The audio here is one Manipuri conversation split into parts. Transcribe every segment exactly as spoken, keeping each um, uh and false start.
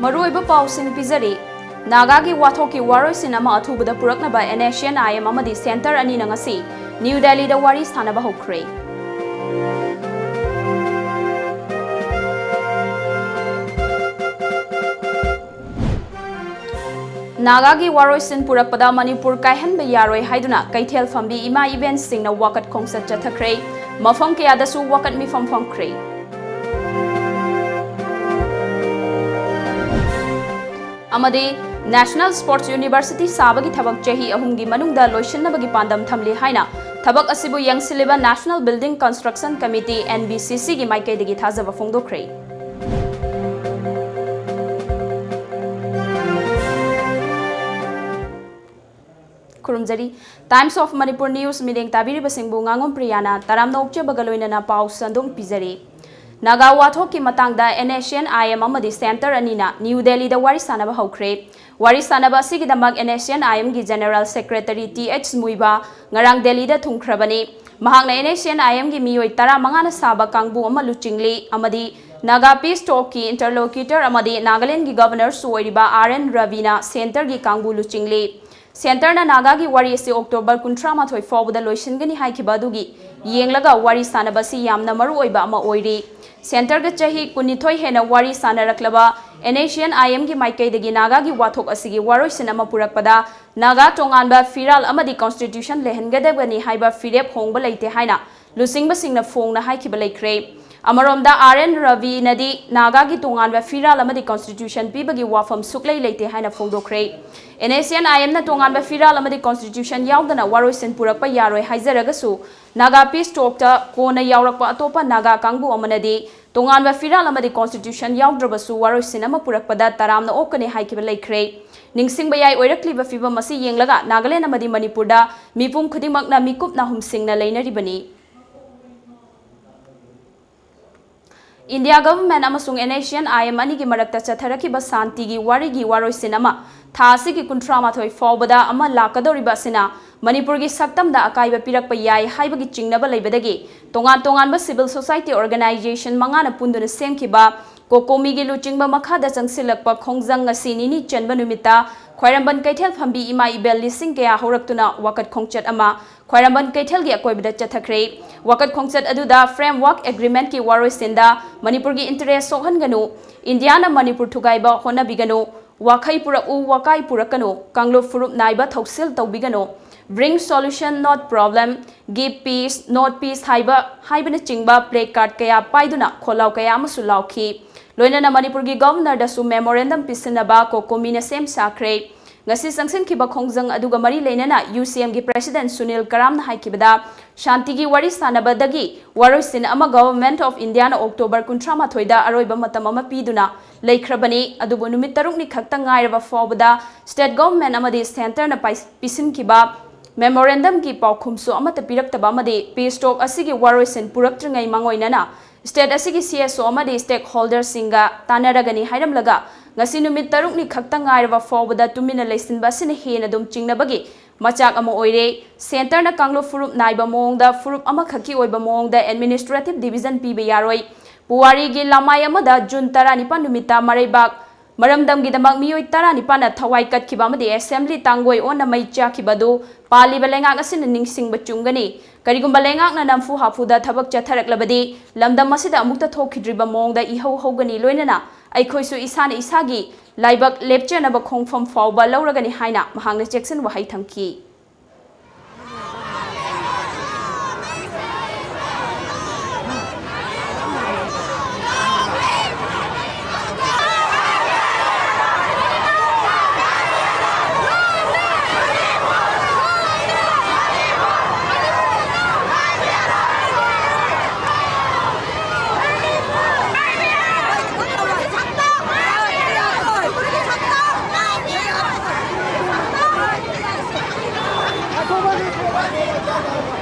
ꯃꯔꯨꯑꯣꯏꯕ ꯄꯥꯎꯁꯤꯡ ꯄꯤꯖꯔꯤ꯫ ꯅꯥꯒꯥꯒꯤ ꯋꯥꯊꯣꯛꯀꯤ ꯋꯥꯔꯣꯏꯁꯤꯟ ꯑꯃ ꯑꯊꯨꯕꯗ ꯄꯨꯔꯛꯅꯕ NSCN-IM ꯑꯃꯗꯤ centre ꯑꯅꯤꯅ ꯉꯁꯤ ꯅ꯭ꯌꯨ ꯗꯦꯜꯂꯤꯗ ꯋꯥꯔꯤ ꯁꯥꯅꯕ ꯍꯧꯈ꯭ꯔꯦ꯫ ꯅꯥꯒꯥꯒꯤ ꯋꯥꯔꯣꯏꯁꯤꯟ ꯄꯨꯔꯛꯄꯗ ꯃꯅꯤꯄꯨꯔ ꯀꯥꯏꯍꯟꯕ ꯌꯥꯔꯣꯏ ꯍꯥꯏꯗꯨꯅ ꯀꯩꯊꯦꯜ ꯐꯝꯕꯤ ꯏꯃꯥ ꯏꯕꯦꯟꯁꯤꯡꯅ ꯋꯥꯀꯠ ꯈꯣꯡꯆꯠ ꯆꯠꯊꯈ꯭ꯔꯦ꯫ ꯃꯐꯝ ꯀꯌꯥꯗꯁꯨ ꯋꯥꯀꯠ ꯃꯤꯐꯝ ꯐꯝꯈ꯭ꯔꯦ꯫ ꯑꯃꯗꯤ National Sports University ꯁꯥꯕꯒꯤ ꯊꯕꯛ ꯆꯍꯤ ꯑꯍꯨꯝꯒꯤ ꯃꯅꯨꯡꯗ ꯂꯣꯏꯁꯤꯟꯅꯕꯒꯤ ꯄꯥꯟꯗꯝ ꯊꯝꯂꯤ ꯍꯥꯏꯅ ꯊꯕꯛ ꯑꯁꯤꯕꯨ ꯌꯦꯡꯁꯤꯜꯂꯤꯕ National Building Construction Committee, NBCC-ꯒꯤ ꯃꯥꯏꯀꯩꯗꯒꯤ ꯊꯥꯖꯕ ꯐꯣꯡꯗꯣꯛꯈ꯭ꯔꯦ꯫ ꯈꯨꯔꯨꯝꯖꯔꯤ꯫ Times of Manipur News ꯃꯤꯠꯌꯦꯡ ꯇꯥꯕꯤꯔꯤꯕꯁꯤꯡꯕꯨ ꯉꯥꯉꯣꯝ ꯄ꯭ꯔꯤꯌꯥꯅ ꯇꯔꯥꯝꯅ ꯑꯣꯛꯆꯕꯒ ꯂꯣꯏꯅꯅ ꯄꯥꯎ ꯁꯟꯗꯣꯡ ꯄꯤꯖꯔꯤ꯫ ꯅꯥꯒꯥ ꯋꯥꯊꯣꯛꯀꯤ ꯃꯇꯥꯡꯗ NSCN-IM ꯑꯃꯗꯤ centre ꯑꯅꯤꯅ ꯅ꯭ꯌꯨ ꯗꯦꯜꯂꯤꯗ ꯋꯥꯔꯤ ꯁꯥꯅꯕ ꯍꯧꯈ꯭ꯔꯦ꯫ ꯋꯥꯔꯤ ꯁꯥꯅꯕ ꯑꯁꯤꯒꯤꯗꯃꯛ NSCN-IM-ꯒꯤ General Secretary Th ꯃꯨꯏꯕꯥ ꯉꯔꯥꯡ ꯗꯦꯜꯂꯤꯗ ꯊꯨꯡꯈ꯭ꯔꯕꯅꯤ꯫ ꯃꯍꯥꯛꯅ NSCN-IM-ꯒꯤ ꯃꯤꯑꯣꯏ ꯇꯔꯥꯃꯉꯥꯅ ꯁꯥꯕ ꯀꯥꯡꯕꯨ ꯑꯃ ꯂꯨꯆꯤꯡꯂꯤ ꯑꯃꯗꯤ Naga Peace Talk-ꯀꯤ interlocutor ꯑꯃꯗꯤ ꯅꯥꯒꯥꯂꯦꯟꯗꯒꯤ Governor-ꯁꯨ ꯑꯣꯏꯔꯤꯕ R N ꯔꯕꯤꯅ centre-ꯒꯤ ꯀꯥꯡꯕꯨ ꯂꯨꯆꯤꯡꯂꯤ꯫ Centre-ꯅ ꯅꯥꯒꯥꯒꯤ ꯋꯥꯔꯤ ꯑꯁꯤ October ꯀꯨꯟꯊ꯭ꯔꯥ ꯃꯥꯊꯣꯏ ꯐꯥꯎꯕꯗ ꯂꯣꯏꯁꯤꯟꯒꯅꯤ ꯍꯥꯏꯈꯤꯕ ꯑꯗꯨꯒꯤ ꯌꯦꯡꯂꯒ ꯋꯥꯔꯤ ꯁꯥꯅꯕ ꯑꯁꯤ ꯌꯥꯝꯅ ꯃꯔꯨ ꯑꯣꯏꯕ ꯑꯃ ꯑꯣꯏꯔꯤ꯫ Centre-ꯒ ꯆꯍꯤ ꯀꯨꯟꯅꯤꯊꯣꯏ ꯍꯦꯟꯅ ꯋꯥꯔꯤ ꯁꯥꯅꯔꯛꯂꯕ NSCN-IM-ꯒꯤ ꯃꯥꯏꯀꯩꯗꯒꯤ ꯅꯥꯒꯥꯒꯤ ꯋꯥꯊꯣꯛ ꯑꯁꯤꯒꯤ ꯋꯥꯔꯣꯏꯁꯤꯟ ꯑꯃ ꯄꯨꯔꯛꯄꯗ ꯅꯥꯒꯥ ꯇꯣꯉꯥꯟꯕ ꯐꯤꯔꯥꯜ ꯑꯃꯗꯤ constitution ꯂꯩꯍꯟꯒꯗꯕꯅꯤ ꯍꯥꯏꯕ ꯐꯤꯔꯦꯞ ꯍꯣꯡꯕ ꯂꯩꯇꯦ ꯍꯥꯏꯅ ꯂꯨꯆꯤꯡꯕꯁꯤꯡꯅ ꯐꯣꯡꯅ ꯍꯥꯏꯈꯤꯕ ꯂꯩꯈ꯭ꯔꯦ꯫ ꯑꯃꯔꯣꯝꯗ R N ꯔꯕꯤꯅꯗꯤ ꯅꯥꯒꯥꯒꯤ ꯇꯣꯉꯥꯟꯕ ꯐꯤꯔꯥꯜ ꯑꯃꯗꯤ constitution ꯄꯤꯕꯒꯤ ꯋꯥꯐꯝ ꯁꯨꯛꯂꯩ ꯂꯩꯇꯦ ꯍꯥꯏꯅ ꯐꯣꯡꯗꯣꯛꯈ꯭ꯔꯦ꯫ NSCN-IM-ꯅ ꯇꯣꯉꯥꯟꯕ ꯐꯤꯔꯥꯜ ꯑꯃꯗꯤ constitution ꯌꯥꯎꯗꯅ ꯋꯥꯔꯣꯏꯁꯤꯟ ꯄꯨꯔꯛꯄ ꯌꯥꯔꯣꯏ ꯍꯥꯏꯖꯔꯒꯁꯨ, Naga Peace Talk-ꯇ ꯀꯣꯟꯅ ꯌꯥꯎꯔꯛꯄ ꯑꯇꯣꯞꯄ ꯅꯥꯒꯥ ꯀꯥꯡꯕꯨ ꯑꯃꯅꯗꯤ ꯇꯣꯉꯥꯟꯕ ꯐꯤꯔꯥꯜ ꯑꯃꯗꯤ constitution ꯌꯥꯎꯗ꯭ꯔꯕꯁꯨ ꯋꯥꯔꯣꯏꯁꯤꯟ ꯑꯃ ꯄꯨꯔꯛꯄꯗ ꯇꯔꯥꯝꯅ ꯑꯣꯛꯀꯅꯤ ꯍꯥꯏꯈꯤꯕ ꯂꯩꯈ꯭ꯔꯦ꯫ ꯅꯤꯡꯁꯤꯡꯕ ꯌꯥꯏ, ꯑꯣꯏꯔꯛꯂꯤꯕ ꯐꯤꯕꯝ ꯑꯁꯤ ꯌꯦꯡꯂꯒ ꯅꯥꯒꯥꯂꯦꯟꯗ ꯑꯃꯗꯤ ꯃꯅꯤꯄꯨꯔꯗ ꯃꯤꯄꯨꯝ ꯈꯨꯗꯤꯡꯃꯛꯅ ꯃꯤꯀꯨꯞꯅ ꯍꯨꯝꯁꯤꯡꯅ ꯂꯩꯅꯔꯤꯕꯅꯤ꯫ India Government ꯑꯃꯁꯨꯡ NSCN-IM ꯑꯅꯤꯒꯤ ꯃꯔꯛꯇ ꯆꯠꯊꯔꯛꯈꯤꯕ ꯁꯥꯟꯇꯤꯒꯤ ꯋꯥꯔꯤꯒꯤ ꯋꯥꯔꯣꯏꯁꯤꯟ ꯑꯃ ꯊꯥ ꯑꯁꯤꯒꯤ ꯀꯨꯟꯊ꯭ꯔꯥ ꯃꯥꯊꯣꯏ ꯐꯥꯎꯕꯗ ꯑꯃ ꯂꯥꯛꯀꯗꯧꯔꯤꯕ ꯑꯁꯤꯅ ꯃꯅꯤꯄꯨꯔꯒꯤ ꯁꯛꯇꯝꯗ ꯑꯀꯥꯏꯕ ꯄꯤꯔꯛꯄ ꯌꯥꯏ ꯍꯥꯏꯕꯒꯤ ꯆꯤꯡꯅꯕ ꯂꯩꯕꯗꯒꯤ ꯇꯣꯉꯥꯟ ꯇꯣꯉꯥꯟꯕ civil society organization ꯃꯉꯥꯅ ꯄꯨꯟꯗꯨꯅ ꯁꯦꯝꯈꯤꯕ ꯀꯣꯀꯣꯃꯤꯒꯤ ꯂꯨꯆꯤꯡꯕ ꯃꯈꯥꯗ ꯆꯪꯁꯤꯜꯂꯛꯄ ꯈꯣꯡꯖꯪ ꯉꯁꯤ ꯅꯤꯅꯤ ꯆꯟꯕ ꯅꯨꯃꯤꯠꯇ ꯈ꯭ꯋꯥꯏꯔꯝꯕꯟ ꯀꯩꯊꯦꯜ ꯐꯝꯕꯤ ꯏꯃꯥ ꯏꯕꯦꯜ ꯂꯤꯁꯤꯡ ꯀꯌꯥ ꯍꯧꯔꯛꯇꯨꯅ ꯋꯥꯀꯠ ꯈꯣꯡꯆꯠ ꯑꯃ ꯈ꯭ꯋꯥꯏꯔꯝꯕꯟ ꯀꯩꯊꯦꯜꯒꯤ ꯑꯀꯣꯏꯕꯗ ꯆꯠꯊꯈ꯭ꯔꯦ꯫ ꯋꯥꯀꯠ ꯈꯣꯡꯆꯠ ꯑꯗꯨꯗ Framework Agreementꯀꯤ ꯋꯥꯔꯣꯏꯁꯤꯟꯗ ꯃꯅꯤꯄꯨꯔꯒꯤ interest ꯁꯣꯛꯍꯟꯒꯅꯨ, ꯏꯟꯗꯤꯌꯥꯅ ꯃꯅꯤꯄꯨꯔ ꯊꯨꯒꯥꯏꯕ ꯍꯣꯠꯅꯕꯤꯒꯅꯨ, ꯋꯥꯈꯩ ꯄꯨꯔꯛꯎ, ꯋꯥꯀꯥꯏ ꯄꯨꯔꯛꯀꯅꯨ, ꯀꯥꯡꯂꯨꯞ ꯐꯨꯔꯨꯞ ꯅꯥꯏꯕ ꯊꯧꯁꯤꯜ ꯇꯧꯕꯤꯒꯅꯨ, Bring solution, not problem, Give peace, not peace ꯍꯥꯏꯕ, ꯍꯥꯏꯕꯅꯆꯤꯡꯕ placard ꯀꯌꯥ ꯄꯥꯏꯗꯨꯅ ꯈꯣꯜꯂꯥꯎ ꯀꯌꯥ ꯑꯃꯁꯨ ꯂꯥꯎꯈꯤ꯫ ꯂꯣꯏꯅꯅ ꯃꯅꯤꯄꯨꯔꯒꯤ Governorꯗꯁꯨ memorandum ꯄꯤꯁꯤꯟꯅꯕ ꯀꯣꯀꯣꯃꯤꯅ ꯁꯦꯝ ꯁꯥꯈ꯭ꯔꯦ꯫ ꯉꯁꯤ ꯆꯪꯁꯤꯟꯈꯤꯕ ꯈꯣꯡꯖꯪ ꯑꯗꯨꯒ ꯃꯔꯤ ꯂꯩꯅꯅ UCMꯒꯤ President ꯁꯨꯅꯤꯜ ꯀꯔꯥꯝꯅ ꯍꯥꯏꯈꯤꯕꯗ, ꯁꯥꯟꯇꯤꯒꯤ ꯋꯥꯔꯤ ꯁꯥꯟꯅꯕꯗꯒꯤ ꯋꯥꯔꯣꯏꯁꯤꯟ ꯑꯃ Government of Indiaꯅ October ꯀꯨꯟꯊ꯭ꯔꯥ ꯃꯥꯊꯣꯏꯗ ꯑꯔꯣꯏꯕ ꯃꯇꯝ ꯑꯃ ꯄꯤꯗꯨꯅ ꯂꯩꯈ꯭ꯔꯕꯅꯤ꯫ ꯑꯗꯨꯕꯨ ꯅꯨꯃꯤꯠ ꯇꯔꯨꯛꯅꯤ ꯈꯛꯇ ꯉꯥꯏꯔꯕ ꯐꯥꯎꯕꯗ State Government ꯑꯃꯗꯤ Centreꯅ ꯄꯥꯏ-, ꯄꯤꯁꯤꯟꯈꯤꯕ memorandumꯒꯤ ꯄꯥꯎꯈꯨꯝꯁꯨ ꯑꯃꯠꯇ ꯄꯤꯔꯛꯇꯕ ꯑꯃꯗꯤ peace talk ꯑꯁꯤꯒꯤ ꯋꯥꯔꯣꯏꯁꯤꯟ ꯄꯨꯔꯛꯇ꯭ꯔꯤꯉꯩ ꯃꯥꯡꯑꯣꯏꯅꯅ State ꯑꯁꯤꯒꯤ CSO ꯑꯃꯗꯤ stakeholderꯁꯤꯡꯒ ꯇꯥꯟꯅꯔꯒꯅꯤ ꯍꯥꯏꯔꯝꯂꯒ, ꯉꯁꯤ ꯅꯨꯃꯤꯠ ꯇꯔꯨꯛꯅꯤ ꯈꯛꯇ ꯉꯥꯏꯔꯕ ꯐꯥꯎꯕꯗ ꯇꯨꯃꯤꯟꯅ ꯂꯩꯁꯤꯟꯕ ꯑꯁꯤꯅ ꯍꯦꯟꯅ ꯑꯗꯨꯝ ꯆꯤꯡꯅꯕꯒꯤ ꯃꯆꯥꯛ ꯑꯃ ꯑꯣꯏꯔꯦ꯫ Centreꯅ ꯀꯥꯡꯂꯨꯞ ꯐꯨꯔꯨꯞ ꯅꯥꯏꯕ ꯃꯑꯣꯡꯗ, ꯐꯨꯔꯨꯞ ꯑꯃꯈꯛꯀꯤ ꯑꯣꯏꯕ ꯃꯑꯣꯡꯗ administrative division ꯄꯤꯕ ꯌꯥꯔꯣꯏ꯫ ꯄꯨꯋꯥꯔꯤꯒꯤ ꯂꯃꯥꯏ ꯑꯃꯗ June ꯇꯔꯥꯅꯤꯄꯥꯟ ꯅꯨꯃꯤꯠꯇ ꯃꯔꯩꯕꯥꯛ ꯃꯔꯝꯗꯝꯒꯤꯗꯃꯛ ꯃꯤꯑꯣꯏ ꯇꯔꯥꯅꯤꯄꯥꯟꯅ ꯊꯋꯥꯏ ꯀꯠꯈꯤꯕ ꯑꯃꯗꯤ Assembly ꯇꯥꯡꯒꯣꯏ ꯑꯣꯟꯅ ꯃꯩ ꯆꯥꯛꯈꯤꯕ ꯑꯗꯨ ꯄꯥꯜꯂꯤꯕ ꯂꯩꯉꯥꯛ ꯑꯁꯤꯅ ꯅꯤꯡꯁꯤꯡꯕ ꯆꯨꯝꯒꯅꯤ꯫ ꯀꯔꯤꯒꯨꯝꯕ ꯂꯩꯉꯥꯛꯅ ꯅꯝꯐꯨ ꯍꯥꯐꯨꯗ ꯊꯕꯛ ꯆꯠꯊꯔꯛꯂꯕꯗꯤ, ꯂꯝꯗꯝ ꯑꯁꯤꯗ ꯑꯃꯨꯛꯇ ꯊꯣꯛꯈꯤꯗ꯭ꯔꯤꯕ ꯃꯑꯣꯡꯗ ꯏꯍꯧ ꯍꯧꯒꯅꯤ, ꯂꯣꯏꯅꯅ ꯑꯩꯈꯣꯏꯁꯨ ꯏꯁꯥꯅ ꯏꯁꯥꯒꯤ ꯂꯥꯏꯕꯛ ꯂꯦꯞꯆꯅꯕ ꯈꯣꯡꯐꯝ ꯐꯥꯎꯕ ꯂꯧꯔꯒꯅꯤ ꯍꯥꯏꯅ ꯃꯍꯥꯛꯅ ꯆꯦꯛꯁꯤꯟ ꯋꯥꯍꯩ ꯊꯝꯈꯤ꯫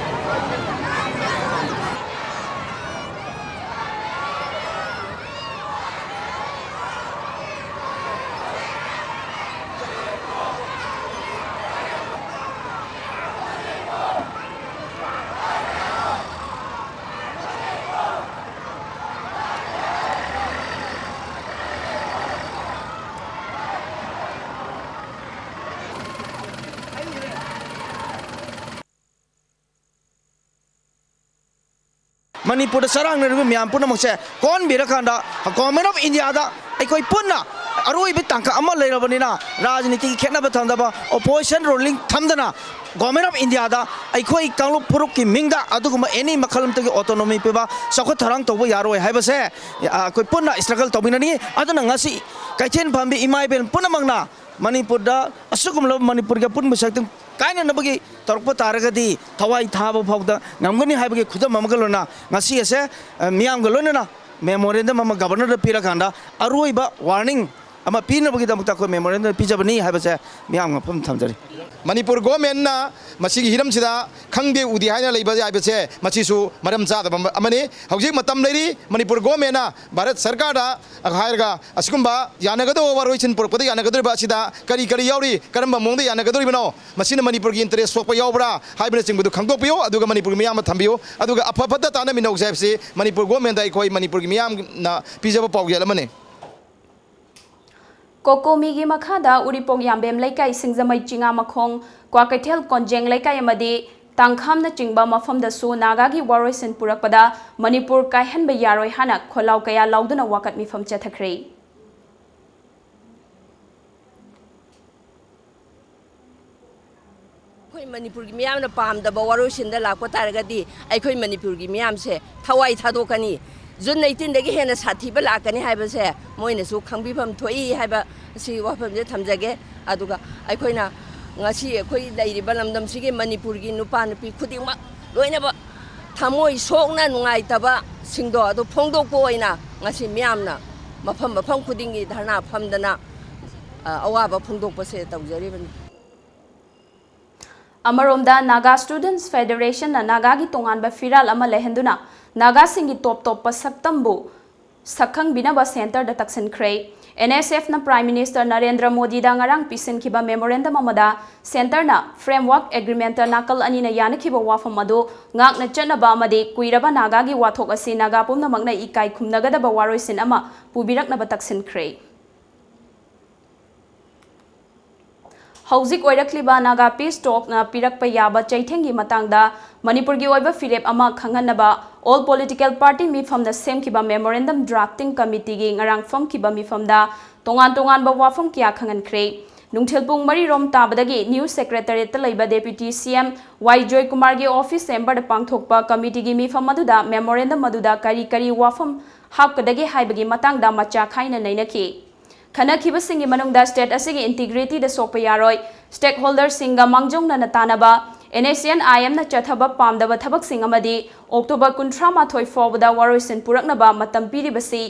ꯃꯅꯤꯄꯨꯔꯗ ꯆꯔꯥꯡꯅꯔꯤꯕ ꯃꯌꯥꯝ ꯄꯨꯝꯅꯃꯛꯁꯦ ꯀꯣꯟꯕꯤꯔꯀꯥꯟꯗ Government of India ꯗ ꯑꯩꯈꯣꯏ ꯄꯨꯟꯅ ꯑꯔꯣꯏꯕ ꯇꯥꯡꯀꯛ ꯑꯃ ꯂꯩꯔꯕꯅꯤꯅ, ꯔꯥꯖꯅꯤꯇꯤꯒꯤ ꯈꯦꯠꯅꯕ ꯊꯝꯗꯕ, opposition ruling ꯊꯝꯗꯅ, Government of India ꯗ ꯑꯩꯈꯣꯏ ꯀꯥꯡꯂꯨꯞ ꯐꯨꯔꯨꯞꯀꯤ ꯃꯤꯡꯗ ꯑꯗꯨꯒꯨꯝꯕ any ꯃꯈꯜ ꯑꯃꯠꯇꯒꯤ autonomy ꯄꯤꯕ, ꯆꯥꯎꯈꯠ ꯊꯧꯔꯥꯡ ꯇꯧꯕ ꯌꯥꯔꯣꯏ ꯍꯥꯏꯕꯁꯦ, ꯑ, ꯑꯩꯈꯣꯏ ꯄꯨꯟꯅ struggle ꯇꯧꯃꯤꯟꯅꯅꯤ꯫ ꯑꯗꯨꯅ ꯉꯁꯤ ꯀꯩꯊꯦꯜ ꯐꯝꯕꯤ ꯏꯃꯥ ꯏꯕꯦꯜ ꯄꯨꯝꯅꯃꯛꯅ ꯃꯅꯤꯄꯨꯔꯗ ꯑꯁꯤꯒꯨꯝꯂꯕ ꯃꯅꯤꯄꯨꯔꯒꯤ ꯑꯄꯨꯟꯕ ꯁꯛꯇꯝ ꯀꯥꯏꯅꯅꯕꯒꯤ ꯇꯧꯔꯛꯄ ꯇꯥꯔꯒꯗꯤ ꯊꯋꯥꯏ ꯊꯥꯕ ꯐꯥꯎꯗ ꯉꯝꯒꯅꯤ ꯍꯥꯏꯕꯒꯤ ꯈꯨꯗꯝ ꯑꯃꯒ ꯂꯣꯏꯅꯅ ꯉꯁꯤ ꯑꯁꯦ, ꯑ, ꯃꯤꯌꯥꯝꯒ ꯂꯣꯏꯅꯅ memorandum ꯑꯃ Governor ꯗ ꯄꯤꯔꯀꯥꯟꯗ ꯑꯔꯣꯏꯕ warning ꯑꯃ ꯄꯤꯅꯕꯒꯤꯗꯃꯛꯇ ꯑꯩꯈꯣꯏ memorandum ꯄꯤꯖꯕꯅꯤ ꯍꯥꯏꯕꯁꯦ ꯃꯤꯌꯥꯝ ꯃꯐꯝ ꯊꯝꯖꯔꯤ꯫ ꯃꯅꯤꯄꯨꯔ government ꯅ ꯃꯁꯤꯒꯤ ꯍꯤꯔꯝꯁꯤꯗ ꯈꯪꯗꯦ ꯎꯗꯦ ꯍꯥꯏꯅ ꯂꯩꯕ ꯍꯥꯏꯕꯁꯦ ꯃꯁꯤꯁꯨ ꯃꯔꯝ ꯆꯥꯗꯕ ꯑꯃ-, ꯑꯃꯅꯤ꯫ ꯍꯧꯖꯤꯛ ꯃꯇꯝ ꯂꯩꯔꯤ, ꯃꯅꯤꯄꯨꯔ government ꯅ ꯚꯥꯔꯠ ꯁꯔꯀꯥꯔꯗ ꯍꯥꯏꯔꯒ ꯑꯁꯤꯒꯨꯝꯕ ꯌꯥꯅꯒꯗꯧꯕ ꯋꯥꯔꯣꯏꯁꯤꯟ ꯄꯨꯔꯛꯄꯗ ꯌꯥꯅꯒꯗꯧꯔꯤꯕ ꯑꯁꯤꯗ ꯀꯔꯤ ꯀꯔꯤ ꯌꯥꯎꯔꯤ, ꯀꯔꯝꯕ ꯃꯑꯣꯡꯗ ꯌꯥꯅꯒꯗꯧꯔꯤꯕꯅꯣ, ꯃꯁꯤꯅ ꯃꯅꯤꯄꯨꯔꯒꯤ interest ꯁꯣꯛꯄ ꯌꯥꯎꯕ꯭ꯔꯥ ꯍꯥꯏꯕꯅꯆꯤꯡꯕꯗꯨ ꯈꯪꯗꯣꯛꯄꯤꯌꯨ, ꯑꯗꯨꯒ ꯃꯅꯤꯄꯨꯔꯒꯤ ꯃꯤꯌꯥꯝꯗ ꯊꯝꯕꯤꯌꯨ, ꯑꯗꯨꯒ ꯑꯐ ꯐꯠꯇ ꯇꯥꯟꯅꯃꯤꯟꯅꯧꯁꯦ ꯍꯥꯏꯕꯁꯤ ꯃꯅꯤꯄꯨꯔ government ꯗ ꯑꯩꯈꯣꯏ ꯃꯅꯤꯄꯨꯔꯒꯤ ꯃꯤꯌꯥꯝꯅ ꯄꯤꯖꯕ ꯄꯥꯎꯖꯦꯜ ꯑꯃꯅꯤ꯫ ꯀꯣꯀꯣꯃꯤꯒꯤ ꯃꯈꯥꯗ ꯎꯔꯤꯄꯣꯛ ꯌꯥꯝꯕꯦꯝ ꯂꯩꯀꯥꯏ, ꯁꯤꯡꯖꯃꯩ ꯆꯤꯉꯥꯃꯈꯣꯡ, ꯀ꯭ꯋꯥꯀꯩꯊꯦꯜ ꯀꯣꯟꯖꯦꯡ ꯂꯩꯀꯥꯏ ꯑꯃꯗꯤ ꯇꯥꯡꯈꯥꯝꯅꯆꯤꯡꯕ ꯃꯐꯝꯗꯁꯨ ꯅꯥꯒꯥꯒꯤ ꯋꯥꯔꯣꯏꯁꯤꯟ ꯄꯨꯔꯛꯄꯗ ꯃꯅꯤꯄꯨꯔ ꯀꯥꯏꯍꯟꯕ ꯌꯥꯔꯣꯏ ꯍꯥꯏꯅ ꯈꯣꯜꯂꯥꯎ ꯀꯌꯥ ꯂꯥꯎꯗꯨꯅ ꯋꯥꯀꯠ ꯃꯤꯐꯝ ꯆꯠꯊꯈ꯭ꯔꯦ꯫ ꯑꯩꯈꯣꯏ ꯃꯅꯤꯄꯨꯔꯒꯤ ꯃꯤꯌꯥꯝꯅ ꯄꯥꯝꯗꯕ ꯋꯥꯔꯣꯏꯁꯤꯟꯗ ꯂꯥꯛꯄ ꯇꯥꯔꯒꯗꯤ ꯑꯩꯈꯣꯏ ꯃꯅꯤꯄꯨꯔꯒꯤ ꯃꯤꯌꯥꯝꯁꯦ ꯊꯋꯥꯏ ꯊꯥꯗꯣꯛꯀꯅꯤ꯫ June eighteen ꯗꯒꯤ ꯍꯦꯟꯅ ꯁꯥꯊꯤꯕ ꯂꯥꯛꯀꯅꯤ ꯍꯥꯏꯕꯁꯦ ꯃꯣꯏꯅꯁꯨ ꯈꯪꯕꯤꯐꯝ ꯊꯣꯛꯏ ꯍꯥꯏꯕ ꯑꯁꯤ ꯋꯥꯐꯝꯁꯦ ꯊꯝꯖꯒꯦ꯫ ꯑꯗꯨꯒ ꯑꯩꯈꯣꯏꯅ ꯉꯁꯤ ꯑꯩꯈꯣꯏ ꯂꯩꯔꯤꯕ ꯂꯝꯗꯝꯁꯤꯒꯤ ꯃꯅꯤꯄꯨꯔꯒꯤ ꯅꯨꯄꯥ ꯅꯨꯄꯤ ꯈꯨꯗꯤꯡꯃꯛ ꯂꯣꯏꯅꯃꯛ ꯊꯃꯣꯏ ꯁꯣꯛꯅ ꯅꯨꯡꯉꯥꯏꯇꯕꯁꯤꯡꯗꯣ ꯑꯗꯨ ꯐꯣꯡꯗꯣꯛꯄ ꯑꯣꯏꯅ ꯉꯁꯤ ꯃꯤꯌꯥꯝꯅ ꯃꯐꯝ ꯃꯐꯝ ꯈꯨꯗꯤꯡꯒꯤ ꯙꯔꯅꯥ ꯐꯝꯗꯅ, ꯑ, ꯑꯋꯥꯕ ꯐꯣꯡꯗꯣꯛꯄꯁꯦ ꯇꯧꯖꯔꯤꯕꯅꯤ꯫ ꯑꯃꯔꯣꯝꯗ Naga Students Federation ꯅ ꯅꯥꯒꯥꯒꯤ ꯇꯣꯉꯥꯟꯕ ꯐꯤꯔꯥꯜ ꯑꯃ ꯂꯩꯍꯟꯗꯨꯅ ꯅꯥꯒꯥꯁꯤꯡꯒꯤ ꯇꯣꯞ ꯇꯣꯞꯄ ꯁꯛꯇꯝꯕꯨ ꯁꯛꯈꯪꯕꯤꯅꯕ centre ꯗ ꯇꯛꯁꯤꯟꯈ꯭ꯔꯦ꯫ N S F ꯅ Prime Minister ꯅꯔꯦꯟꯗ꯭ꯔ ꯃꯣꯗꯤꯗ ꯉꯔꯥꯡ ꯄꯤꯁꯤꯟꯈꯤꯕ memorandum ꯑꯃꯗ centre ꯅ framework agreement ꯇ ꯅꯥꯀꯜ ꯑꯅꯤꯅ ꯌꯥꯅꯈꯤꯕ ꯋꯥꯐꯝ ꯑꯗꯨ ꯉꯥꯛꯅ ꯆꯠꯅꯕ ꯑꯃꯗꯤ ꯀꯨꯏꯔꯕ ꯅꯥꯒꯥꯒꯤ ꯋꯥꯊꯣꯛ ꯑꯁꯤ ꯅꯥꯒꯥ ꯄꯨꯝꯅꯃꯛꯅ ꯏꯀꯥꯏ ꯈꯨꯝꯅꯒꯗꯕ ꯋꯥꯔꯣꯏꯁꯤꯟ ꯑꯃ ꯄꯨꯕꯤꯔꯛꯅꯕ ꯇꯛꯁꯤꯟꯈ꯭ꯔꯦ꯫ ꯍꯧꯖꯤꯛ ꯑꯣꯏꯔꯛꯂꯤꯕ ꯅꯥꯒꯥ ꯄꯤꯁ ꯇꯣꯛꯅ ꯄꯤꯔꯛꯄ ꯌꯥꯕ ꯆꯩꯊꯦꯡꯒꯤ ꯃꯇꯥꯡꯗ ꯃꯅꯤꯄꯨꯔꯒꯤ ꯑꯣꯏꯕ ꯐꯤꯔꯦꯞ ꯑꯃ ꯈꯪꯍꯟꯅꯕ ꯑꯣꯜ ꯄꯣꯂꯤꯇꯤꯀꯦꯜ ꯄꯥꯔꯇꯤ ꯃꯤꯐꯝꯅ ꯁꯦꯝꯈꯤꯕ ꯃꯦꯃꯣꯔꯦꯟꯗꯝ ꯗ꯭ꯔꯥꯐꯇꯤꯡ ꯀꯃꯤꯇꯤꯒꯤ ꯉꯔꯥꯡ ꯐꯝꯈꯤꯕ ꯃꯤꯐꯝꯗ ꯇꯣꯉꯥꯟ ꯇꯣꯉꯥꯟꯕ ꯋꯥꯐꯝ ꯀꯌꯥ ꯈꯪꯍꯟꯈ꯭ꯔꯦ꯫ ꯅꯨꯡꯊꯤꯜ ꯄꯨꯡ ꯃꯔꯤ ꯔꯣꯝ ꯇꯥꯕꯗꯒꯤ ꯅ꯭ꯌꯨꯁ ꯁꯦꯀ꯭ꯔꯦꯇꯔꯤꯌꯦꯠꯇ ꯂꯩꯕ ꯗꯦꯄ꯭ꯌꯨꯇꯤ ꯁꯤ ꯑꯦꯝ ꯋꯥꯏ ꯖꯣꯏꯀꯨꯃꯥꯔꯒꯤ ꯑꯣꯐꯤꯁ ꯆꯦꯝꯕꯔꯗ ꯄꯥꯡꯊꯣꯛꯄ ꯀꯃꯤꯇꯤꯒꯤ ꯃꯤꯐꯝ ꯑꯗꯨꯗ ꯃꯦꯃꯣꯔꯦꯟꯗꯝ ꯑꯗꯨꯗ ꯀꯔꯤ ꯀꯔꯤ ꯋꯥꯐꯝ ꯍꯥꯞꯀꯗꯒꯦ ꯍꯥꯏꯕꯒꯤ ꯃꯇꯥꯡꯗ ꯃꯆꯥ ꯈꯥꯏꯅ ꯅꯩꯅꯈꯤ꯫ ꯈꯟꯅꯈꯤꯕꯁꯤꯡꯒꯤ ꯃꯅꯨꯡꯗ ꯁ꯭ꯇꯦꯠ ꯑꯁꯤꯒꯤ ꯏꯟꯇꯤꯒ꯭ꯔꯤꯇꯤꯗ ꯁꯣꯛꯄ ꯌꯥꯔꯣꯏ, ꯁ꯭ꯇꯦꯛ ꯍꯣꯜꯗꯔꯁꯤꯡꯒ ꯃꯥꯡꯖꯧꯅꯅ ꯇꯥꯟꯅꯕ, ꯑꯦꯟ ꯑꯦꯁ ꯑꯦꯟ ꯑꯥꯏ ꯑꯦꯝꯅ ꯆꯠꯊꯕ ꯄꯥꯝꯗꯕ ꯊꯕꯛꯁꯤꯡ ꯑꯃꯗꯤ ꯑꯣꯛꯇꯣꯕꯔ ꯀꯨꯟꯊ꯭ꯔꯥ ꯃꯥꯊꯣꯏ ꯐꯥꯎꯕꯗ ꯋꯥꯔꯣꯏꯁꯤꯟ ꯄꯨꯔꯛꯅꯕ ꯃꯇꯝ ꯄꯤꯔꯤꯕꯁꯤ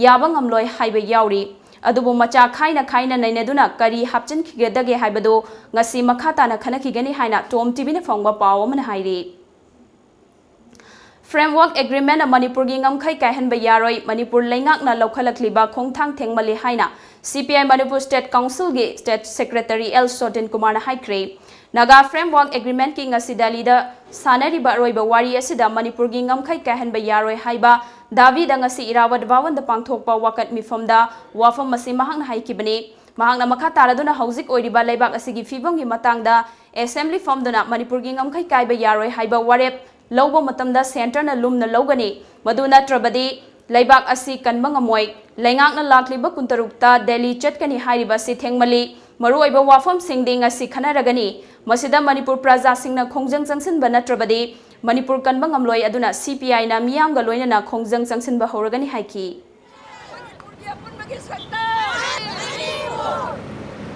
ꯌꯥꯕ ꯉꯝꯂꯣꯏ ꯍꯥꯏꯕ ꯌꯥꯎꯔꯤ꯫ ꯑꯗꯨꯕꯨ ꯃꯆꯥ ꯈꯥꯏꯅ ꯈꯥꯏꯅ ꯅꯩꯅꯗꯨꯅ ꯀꯔꯤ ꯍꯥꯞꯆꯤꯟꯈꯤꯒꯗꯒꯦ ꯍꯥꯏꯕꯗꯨ ꯉꯁꯤ ꯃꯈꯥ ꯇꯥꯅ ꯈꯟꯅꯈꯤꯒꯅꯤ ꯍꯥꯏꯅ ꯇꯣꯝ ꯇꯤꯚꯤꯅ ꯐꯪꯕ ꯄꯥꯎ ꯑꯃꯅ ꯍꯥꯏꯔꯤ꯫ ꯐ꯭ꯔꯦꯝꯋꯥꯔꯛ ꯑꯦꯒ꯭ꯔꯤꯃꯦꯟꯅ ꯃꯅꯤꯄꯨꯔꯒꯤ ꯉꯝꯈꯩ ꯀꯥꯏꯍꯟꯕ ꯌꯥꯔꯣꯏ, ꯃꯅꯤꯄꯨꯔ ꯂꯩꯉꯥꯛꯅ ꯂꯧꯈꯠꯂꯛꯂꯤꯕ ꯈꯣꯡꯊꯥꯡ ꯊꯦꯡꯃꯜꯂꯤ ꯍꯥꯏꯅ ꯁꯤ ꯄꯤ ꯑꯥꯏ ꯃꯅꯤꯄꯨꯔ ꯁ꯭ꯇꯦꯠ ꯀꯥꯎꯟꯁꯤꯜꯒꯤ ꯁ꯭ꯇꯦꯠ ꯁꯦꯀ꯭ꯔꯦꯇꯔꯤ ꯑꯦꯜ ꯁꯣꯇꯤꯟ ꯀꯨꯃꯥꯔꯅ ꯍꯥꯏꯈ꯭ꯔꯦ꯫ ꯅꯥꯒꯥ ꯐ꯭ꯔꯦꯝꯋꯥꯔꯛ ꯑꯦꯒ꯭ꯔꯤꯃꯦꯟꯀꯤ ꯉꯁꯤ ꯗꯦꯜꯂꯤꯗ ꯁꯥꯟꯅꯔꯤꯕ ꯑꯔꯣꯏꯕ ꯋꯥꯔꯤ ꯑꯁꯤꯗ ꯃꯅꯤꯄꯨꯔꯒꯤ ꯉꯝꯈꯩ ꯀꯥꯏꯍꯟꯕ ꯌꯥꯔꯣꯏ ꯍꯥꯏꯕ ꯗꯥꯕꯤꯗ ꯉꯁꯤ ꯏꯔꯥꯋꯠ ꯚꯋꯟꯗ ꯄꯥꯡꯊꯣꯛꯄ ꯋꯥꯀꯠ ꯃꯤꯐꯝꯗ ꯋꯥꯐꯝ ꯑꯁꯤ ꯃꯍꯥꯛꯅ ꯍꯥꯏꯈꯤꯕꯅꯤ꯫ ꯃꯍꯥꯛꯅ ꯃꯈꯥ ꯇꯥꯔꯗꯨꯅ ꯍꯧꯖꯤꯛ ꯑꯣꯏꯔꯤꯕ ꯂꯩꯕꯥꯛ ꯑꯁꯤꯒꯤ ꯐꯤꯕꯝꯒꯤ ꯃꯇꯥꯡꯗ ꯑꯦꯁꯦꯝꯕ꯭ꯂꯤ ꯐꯝꯗꯨꯅ ꯃꯅꯤꯄꯨꯔꯒꯤ ꯉꯝꯈꯩ ꯀꯥꯏꯕ ꯌꯥꯔꯣꯏ ꯍꯥꯏꯕ ꯋꯥꯔꯦꯞ ꯂꯧꯕ ꯃꯇꯝꯗ ꯁꯦꯟꯇꯔꯅ ꯂꯨꯝꯅ ꯂꯧꯒꯅꯤ꯫ ꯃꯗꯨ ꯅꯠꯇ꯭ꯔꯕꯗꯤ ꯂꯩꯕꯥꯛ ꯑꯁꯤ ꯀꯟꯕ ꯉꯝꯃꯣꯏ꯫ ꯂꯩꯉꯥꯛꯅ ꯂꯥꯛꯂꯤꯕ ꯀꯨꯟꯇꯔꯨꯛꯇ ꯗꯦꯜꯂꯤ ꯆꯠꯀꯅꯤ ꯍꯥꯏꯔꯤꯕ ꯑꯁꯤ ꯊꯦꯡꯃꯜꯂꯤ꯫ ꯃꯔꯨꯑꯣꯏꯕ ꯋꯥꯐꯝꯁꯤꯡꯗꯤ ꯉꯁꯤ ꯈꯟꯅꯔꯒꯅꯤ꯫ ꯃꯁꯤꯗ ꯃꯅꯤꯄꯨꯔ ꯄ꯭ꯔꯖꯥꯁꯤꯡꯅ ꯈꯣꯡꯖꯪ ꯆꯪꯁꯤꯟꯕ ꯅꯠꯇ꯭ꯔꯕꯗꯤ ꯃꯅꯤꯄꯨꯔ ꯀꯟꯕ ꯉꯝꯂꯣꯏ꯫ ꯑꯗꯨꯅ ꯁꯤ ꯄꯤ ꯑꯥꯏꯅ ꯃꯤꯌꯥꯝꯒ ꯂꯣꯏꯅꯅ ꯈꯣꯡꯖꯪ ꯆꯪꯁꯤꯟꯕ ꯍꯧꯔꯒꯅꯤ ꯍꯥꯏꯈꯤ꯫ ꯃꯅꯤꯄꯨꯔꯒꯤ ꯑꯄꯨꯟꯕꯒꯤ ꯁꯛꯇꯝ꯫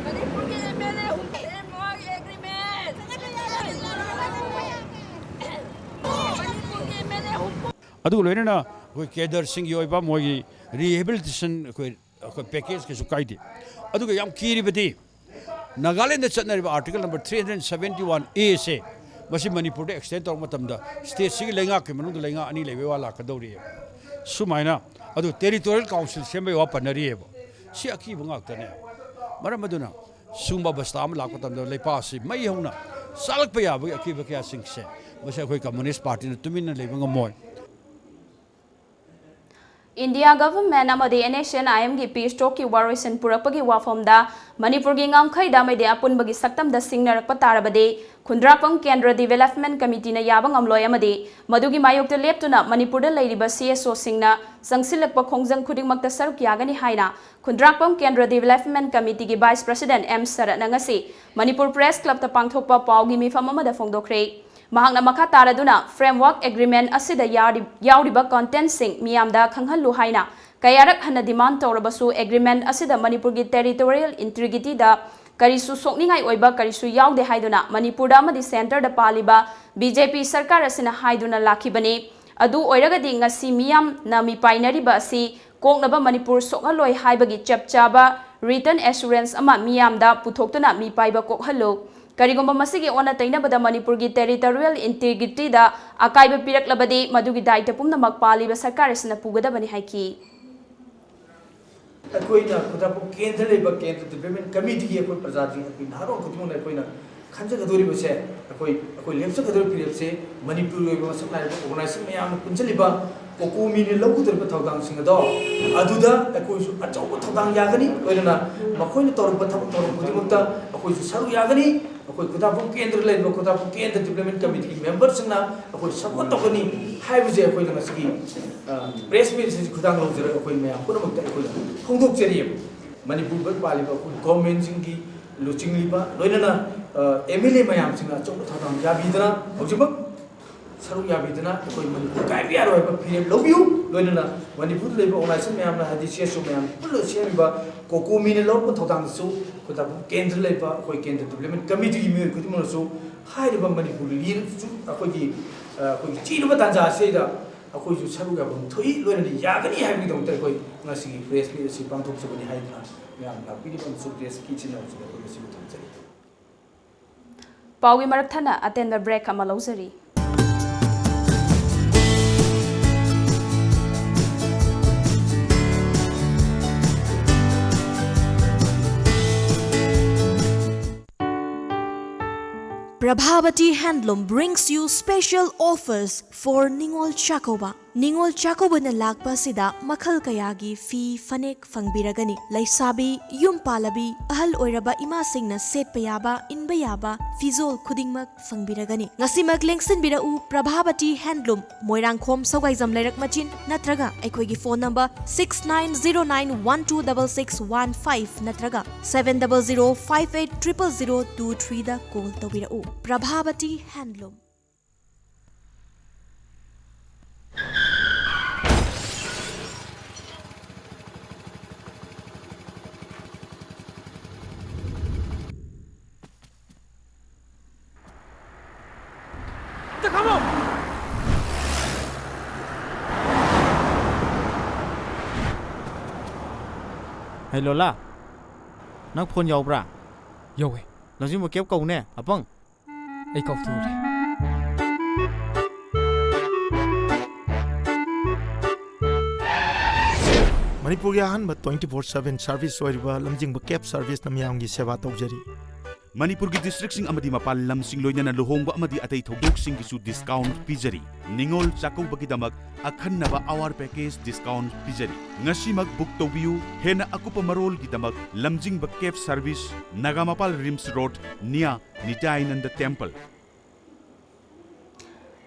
ꯃꯅꯤꯄꯨꯔꯒꯤ ꯑꯦꯝ ꯑꯦꯜ ꯑꯦ ꯍꯨꯝꯐꯨ, ꯐ꯭ꯔꯦꯝꯋꯥꯔꯛ ꯑꯦꯒ꯭ꯔꯤꯃꯦꯟ꯫ ꯃꯅꯤꯄꯨꯔꯒꯤ ꯑꯦꯝ ꯑꯦꯜ ꯑꯦ ꯍꯨꯝꯐꯨ꯫ ꯑꯗꯨꯒ ꯂꯣꯏꯅꯅ ꯑꯩꯈꯣꯏ ꯀꯦꯗꯔꯁꯤꯡꯒꯤ ꯑꯣꯏꯕ ꯃꯣꯏꯒꯤ ꯔꯤꯍꯦꯕꯤꯂꯤꯇꯦꯁꯟ ꯑꯩꯈꯣꯏ, ꯑꯩꯈꯣꯏ ꯄꯦꯀꯦꯖ ꯀꯩꯁꯨ ꯀꯥꯏꯗꯦ꯫ ꯑꯗꯨꯒ ꯌꯥꯝ ꯀꯤꯔꯤꯕꯗꯤ ꯅꯥꯒꯥꯂꯦꯟꯗ ꯆꯠꯅꯔꯤꯕ article number three hundred seventy one ꯑꯦꯁꯦ ꯃꯁꯤ ꯃꯅꯤꯄꯨꯔꯗ ꯑꯦꯛꯁꯇꯦꯟ ꯇꯧꯔꯛꯄ ꯃꯇꯝꯗ ꯁ꯭ꯇꯦꯠꯁꯤꯒꯤ ꯂꯩꯉꯥꯛꯀꯤ ꯃꯅꯨꯡꯗ ꯂꯩꯉꯥꯛ ꯑꯅꯤ ꯂꯩꯕꯩ ꯋꯥ ꯂꯥꯛꯀꯗꯧꯔꯤꯑꯕ꯫ ꯁꯨꯃꯥꯏꯅ ꯑꯗꯨ ꯇꯦꯔꯤꯇꯣꯔꯤꯌꯦꯜ ꯀꯥꯎꯟꯁꯤꯜ ꯁꯦꯝꯕꯩ ꯋꯥ ꯄꯟꯅꯔꯤꯑꯕ꯫ ꯁꯤ ꯑꯀꯤꯕ ꯉꯥꯛꯇꯅꯦ꯫ ꯃꯔꯝ ꯑꯗꯨꯅ ꯁꯤꯒꯨꯝꯕ ꯑꯕꯁꯇꯥ ꯑꯃ ꯂꯥꯛꯄ ꯃꯇꯝꯗ ꯂꯩꯄꯥꯛ ꯑꯁꯤ ꯃꯩ ꯍꯧꯅ ꯆꯥꯛꯂꯛꯄ ꯌꯥꯕꯒꯤ ꯑꯀꯤꯕ ꯀꯌꯥꯁꯤꯡꯁꯦ ꯃꯁꯤ ꯑꯩꯈꯣꯏ ꯀꯝꯃꯨꯅꯤꯁ ꯄꯥꯔꯇꯤꯅ ꯇꯨꯃꯤꯟꯅ ꯂꯩꯕ ꯉꯝꯃꯣꯏ꯫ India Government ꯑꯃꯗꯤ NSCN-IM-ꯒꯤ peace talk-ꯀꯤ ꯋꯥꯔꯣꯏꯁꯤꯟ ꯄꯨꯔꯛꯄꯒꯤ ꯋꯥꯐꯝꯗ ꯃꯅꯤꯄꯨꯔꯒꯤ ꯉꯝꯈꯩꯗ ꯑꯃꯗꯤ ꯑꯄꯨꯟꯕꯒꯤ ꯁꯛꯇꯝꯗ ꯁꯤꯡꯅꯔꯛꯄ ꯇꯥꯔꯕꯗꯤ ꯈꯨꯟꯗ꯭ꯔꯥꯛꯄꯝ ꯀꯦꯟꯗ꯭ꯔ Development Committee-ꯅ ꯌꯥꯕ ꯉꯝꯂꯣꯏ ꯑꯃꯗꯤ ꯃꯗꯨꯒꯤ ꯃꯥꯌꯣꯛꯇ ꯂꯦꯞꯇꯨꯅ ꯃꯅꯤꯄꯨꯔꯗ ꯂꯩꯔꯤꯕ CSO-ꯁꯤꯡꯅ ꯆꯪꯁꯤꯜꯂꯛꯄ ꯈꯣꯡꯖꯪ ꯈꯨꯗꯤꯡꯃꯛꯇ ꯁꯔꯨꯛ ꯌꯥꯒꯅꯤ ꯍꯥꯏꯅ ꯈꯨꯟꯗ꯭ꯔꯥꯛꯄꯝ ꯀꯦꯟꯗ꯭ꯔ Development Committee-ꯒꯤ Vice President M ꯁꯔꯠꯅ ꯉꯁꯤ ꯃꯅꯤꯄꯨꯔ Press Club-ꯇ ꯄꯥꯡꯊꯣꯛꯄ ꯄꯥꯎꯒꯤ ꯃꯤꯐꯝ ꯑꯃꯗ ꯐꯣꯡꯗꯣꯛꯈ꯭ꯔꯦ꯫ ꯃꯍꯥꯛꯅ ꯃꯈꯥ ꯇꯥꯔꯗꯨꯅ Framework Agreement ꯑꯁꯤꯗ ꯌꯥꯎꯔꯤ-, ꯌꯥꯎꯔꯤꯕ content-ꯁꯤꯡ ꯃꯤꯌꯥꯝꯗ ꯈꯪꯍꯜꯂꯨ ꯍꯥꯏꯅ ꯀꯌꯥꯔꯛ ꯍꯟꯅ demand ꯇꯧꯔꯕꯁꯨ agreement ꯑꯁꯤꯗ ꯃꯅꯤꯄꯨꯔꯒꯤ territorial integrity-ꯗ ꯀꯔꯤꯁꯨ ꯁꯣꯛꯅꯤꯡꯉꯥꯏ ꯑꯣꯏꯕ ꯀꯔꯤꯁꯨ ꯌꯥꯎꯗꯦ ꯍꯥꯏꯗꯨꯅ ꯃꯅꯤꯄꯨꯔꯗ ꯑꯃꯗꯤ centre-ꯗ ꯄꯥꯜꯂꯤꯕ BJP ꯁꯔꯀꯥꯔ ꯑꯁꯤꯅ ꯍꯥꯏꯗꯨꯅ ꯂꯥꯛꯈꯤꯕꯅꯤ꯫ ꯑꯗꯨ ꯑꯣꯏꯔꯒꯗꯤ ꯉꯁꯤ ꯃꯤꯌꯥꯝꯅ ꯃꯤꯄꯥꯏꯅꯔꯤꯕ ꯑꯁꯤ ꯀꯣꯛꯅꯕ ꯃꯅꯤꯄꯨꯔ ꯁꯣꯛꯍꯜꯂꯣꯏ ꯍꯥꯏꯕꯒꯤ ꯆꯞ ꯆꯥꯕ written assurance ꯑꯃ ꯃꯤꯌꯥꯝꯗ ꯄꯨꯊꯣꯛꯇꯨꯅ ꯃꯤꯄꯥꯏꯕ ꯀꯣꯛꯍꯜꯂꯨ꯫ ꯀꯔꯤꯒꯨꯝꯕ ꯃꯁꯤꯒꯤ ꯑꯣꯟꯅ ꯇꯩꯅꯕꯗ ꯃꯅꯤꯄꯨꯔꯒꯤ territorial integrity-ꯗ ꯑꯀꯥꯏꯕ ꯄꯤꯔꯛꯂꯕꯗꯤ ꯃꯗꯨꯒꯤ ꯗꯥꯏꯇ ꯄꯨꯝꯅꯃꯛ ꯄꯥꯜꯂꯤꯕ ꯁꯔꯀꯥꯔ ꯑꯁꯤꯅ ꯄꯨꯒꯗꯕꯅꯤ ꯍꯥꯏꯈꯤ꯫ ꯑꯩꯈꯣꯏꯅ ꯈꯨꯟꯗ꯭ꯔꯥꯛꯄꯝ ꯀꯦꯟꯗ꯭ꯔ ꯂꯩꯕ ꯀꯦꯟꯗ꯭ꯔ Development Committee-ꯒꯤ ꯑꯩꯈꯣꯏ ꯄ꯭ꯔꯖꯥꯁꯤꯡ, ꯑꯩꯈꯣꯏ ꯅꯍꯥꯔꯣꯜ ꯈꯨꯗꯤꯡꯃꯛꯅ ꯑꯩꯈꯣꯏꯅ ꯈꯟꯖꯒꯗꯧꯔꯤꯕꯁꯦ, ꯑꯩꯈꯣꯏ, ꯑꯩꯈꯣꯏ ꯂꯦꯞꯆꯒꯗꯧꯔꯤꯕ ꯐꯤꯔꯦꯞꯁꯦ ꯃꯅꯤꯄꯨꯔꯒꯤ ꯑꯣꯏꯕ ꯃꯁꯛ ꯅꯥꯏꯔꯕ organization ꯃꯌꯥꯝꯅ ꯄꯨꯟꯁꯤꯜꯂꯤꯕ ꯀꯣꯀꯣꯃꯤꯅ ꯂꯧꯒꯗꯧꯔꯤꯕ ꯊꯧꯗꯥꯡꯁꯤꯡ ꯑꯗꯣ, ꯑꯗꯨꯗ ꯑꯩꯈꯣꯏꯁꯨ ꯑꯆꯧꯕ ꯊꯧꯗꯥꯡ ꯌꯥꯒꯅꯤ꯫ ꯂꯣꯏꯅꯅ ꯃꯈꯣꯏꯅ ꯇꯧꯔꯛꯄ ꯊꯕꯛ ꯊꯧꯔꯝ ꯈꯨꯗꯤꯡꯃꯛꯇ ꯑꯩꯈꯣꯏꯁꯨ ꯁꯔꯨꯛ ꯌꯥꯒꯅꯤ꯫ ꯑꯩꯈꯣꯏ ꯈꯨꯟꯗ꯭ꯔꯥꯛꯄꯝ ꯀꯦꯟꯗ꯭ꯔ ꯂꯩꯔꯤꯕ ꯈꯨꯟꯗ꯭ꯔꯥꯛꯄꯝ ꯀꯦꯟꯗ꯭ꯔ Development Committee-ꯒꯤ member-ꯁꯤꯡꯅ ꯑꯩꯈꯣꯏ support ꯇꯧꯒꯅꯤ ꯍꯥꯏꯕꯁꯦ ꯑꯩꯈꯣꯏꯅ ꯉꯁꯤꯒꯤ, ꯑ, press meet-ꯁꯤꯒꯤ ꯈꯨꯊꯥꯡ ꯂꯧꯖꯔꯒ ꯑꯩꯈꯣꯏ ꯃꯌꯥꯝ ꯄꯨꯝꯅꯃꯛꯇ ꯑꯩꯈꯣꯏꯅ ꯐꯣꯡꯗꯣꯛꯆꯔꯤꯑꯕ꯫ ꯃꯅꯤꯄꯨꯔꯗ ꯄꯥꯜꯂꯤꯕ ꯑꯩꯈꯣꯏ government-ꯁꯤꯡꯒꯤ ꯂꯨꯆꯤꯡꯂꯤꯕ, ꯂꯣꯏꯅꯅ, ꯑ, MLA ꯃꯌꯥꯝꯁꯤꯡꯅ ꯑꯆꯧꯕ ꯊꯧꯗꯥꯡ ꯌꯥꯕꯤꯗꯅ ꯍꯧꯖꯤꯛꯃꯛ ꯁꯔꯨꯛ ꯌꯥꯕꯤꯗꯨꯅ ꯑꯩꯈꯣꯏ ꯃꯅꯤꯄꯨꯔ ꯀꯥꯏꯕ ꯌꯥꯔꯣꯏ ꯍꯥꯏꯕ ꯐꯤꯔꯦꯞ ꯂꯧꯕꯤꯌꯨ꯫ ꯂꯣꯏꯅꯅ ꯃꯅꯤꯄꯨꯔꯗ ꯂꯩꯕ organization ꯃꯌꯥꯝꯅ, ꯍꯥꯏꯗꯤ CSO ꯃꯌꯥꯝ ꯄꯨꯟꯅ ꯁꯦꯝꯃꯤꯕ ꯀꯣꯀꯣꯃꯤꯅ ꯂꯧꯔꯛꯄ ꯊꯧꯗꯥꯡꯗꯁꯨ ꯈꯨꯟꯗ꯭ꯔꯥꯛꯄꯝ ꯀꯦꯟꯗ꯭ꯔ ꯂꯩꯕ ꯑꯩꯈꯣꯏ ꯀꯦꯟꯗ꯭ꯔ Development Committee-ꯒꯤ ꯃꯤꯑꯣꯏ ꯈꯨꯗꯤꯡꯃꯛꯅꯁꯨ ꯍꯥꯏꯔꯤꯕ ꯃꯅꯤꯄꯨꯔꯒꯤ ꯂꯤꯔꯁꯨ ꯑꯩꯈꯣꯏꯒꯤ, ꯑ, ꯑꯩꯈꯣꯏꯒꯤ ꯆꯤꯔꯕ ꯇꯥꯟꯖꯥ ꯑꯁꯤꯗ ꯑꯩꯈꯣꯏꯁꯨ ꯁꯔꯨꯛ ꯌꯥꯐꯝ ꯊꯣꯛꯏ, ꯂꯣꯏꯅꯅ ꯌꯥꯒꯅꯤ ꯍꯥꯏꯕꯒꯤꯗꯃꯛꯇ ꯑꯩꯈꯣꯏ ꯉꯁꯤꯒꯤ press meet ꯑꯁꯤ ꯄꯥꯡꯊꯣꯛꯆꯕꯅꯤ ꯍꯥꯏꯗꯨꯅ ꯃꯌꯥꯝ ꯂꯥꯛꯄꯤꯔꯤꯕ ꯑꯃꯁꯨꯡ press-ꯀꯤ ꯏꯆꯤꯟ ꯏꯅꯥꯎꯁꯤꯡꯗ ꯑꯩꯈꯣꯏ ꯃꯁꯤꯕꯨ ꯊꯝꯖꯔꯤ꯫ ꯄꯥꯎꯒꯤ ꯃꯔꯛ ꯊꯠꯅ ꯑꯇꯦꯟꯕ break ꯑꯃ ꯂꯧꯖꯔꯤ꯫ Prabhavati Handloom brings you special offers for Ningol Chakouba. ꯅꯤꯉꯣꯜ ꯆꯥꯛꯀꯧꯕꯅ ꯂꯥꯛꯄ ꯑꯁꯤꯗ ꯃꯈꯜ ꯀꯌꯥꯒꯤ ꯐꯤ, ꯐꯅꯦꯛ ꯐꯪꯕꯤꯔꯒꯅꯤ꯫ ꯂꯩꯁꯥꯕꯤ, ꯌꯨꯝ ꯄꯥꯜꯂꯕꯤ, ꯑꯍꯜ ꯑꯣꯏꯔꯕ ꯏꯃꯥꯁꯤꯡꯅ ꯁꯦꯠꯄ ꯌꯥꯕ, ꯏꯟꯕ ꯌꯥꯕ ꯐꯤꯖꯣꯜ ꯈꯨꯗꯤꯡꯃꯛ ꯐꯪꯕꯤꯔꯒꯅꯤ꯫ ꯉꯁꯤꯃꯛ ꯂꯦꯡꯁꯤꯟꯕꯤꯔꯛꯎ ꯄ꯭ꯔꯚꯥꯕꯇꯤ ꯍꯦꯟꯗꯂꯨꯝ, ꯃꯣꯏꯔꯥꯡꯈꯣꯝ ꯁꯧꯒꯥꯏꯖꯝ ꯂꯩꯔꯛ ꯃꯆꯤꯟ, ꯅꯠꯇ꯭ꯔꯒ ꯑꯩꯈꯣꯏꯒꯤ phone number six nine zero nine one two double six one five ꯅꯠꯇ꯭ꯔꯒ seven double zero five eight triple zero two three ꯗ call ꯇꯧꯕꯤꯔꯛꯎ꯫ ꯄ꯭ꯔꯚꯥꯕꯇꯤ ꯍꯦꯟꯗꯂꯨꯝ꯫ ꯑꯝꯇ ꯈꯥꯝꯃꯣ! ꯍꯩ ꯂꯣꯂꯥ, ꯅꯪ phone ꯌꯥꯎꯕ꯭ꯔꯥ? ꯌꯥꯎꯋꯦ꯫ ꯂꯝꯖꯤꯡꯕ cab ꯀꯧꯅꯦ, ꯑꯄꯪ꯫ ꯑꯩ ꯀꯥꯎꯊꯣꯛꯎꯔꯦ꯫ ꯃꯅꯤꯄꯨꯔꯒꯤ ꯑꯍꯥꯟꯕ twenty four seven service ꯑꯣꯏꯔꯤꯕ ꯂꯝꯖꯤꯡꯕ cab serviceꯅ ꯃꯤꯌꯥꯝꯒꯤ ꯁꯦꯕꯥ ꯇꯧꯖꯔꯤ꯫ ꯃꯅꯤꯄꯨꯔꯒꯤ districtꯁꯤꯡ ꯑꯃꯗꯤ ꯃꯄꯥꯟ ꯂꯝꯁꯤꯡ, ꯂꯣꯏꯅꯅ ꯂꯨꯍꯣꯡꯕ ꯑꯃꯗꯤ ꯑꯇꯩ ꯊꯧꯗꯣꯛꯁꯤꯡꯒꯤꯁꯨ discount ꯄꯤꯖꯔꯤ꯫ ꯅꯤꯉꯣꯜ ꯆꯥꯛꯀꯧꯕꯒꯤꯗꯃꯛ ꯑꯈꯟꯅꯕ hour package discount ꯄꯤꯖꯔꯤ꯫ ꯉꯁꯤꯃꯛ book ꯇꯧꯕꯤꯌꯨ꯫ ꯍꯦꯟꯅ ꯑꯀꯨꯞꯄ ꯃꯔꯣꯜꯒꯤꯗꯃꯛ ꯂꯝꯖꯤꯡꯕ cab service, Nagampal RIMS road, near ꯅꯤꯇꯥꯌꯥꯅꯟꯗ temple꯫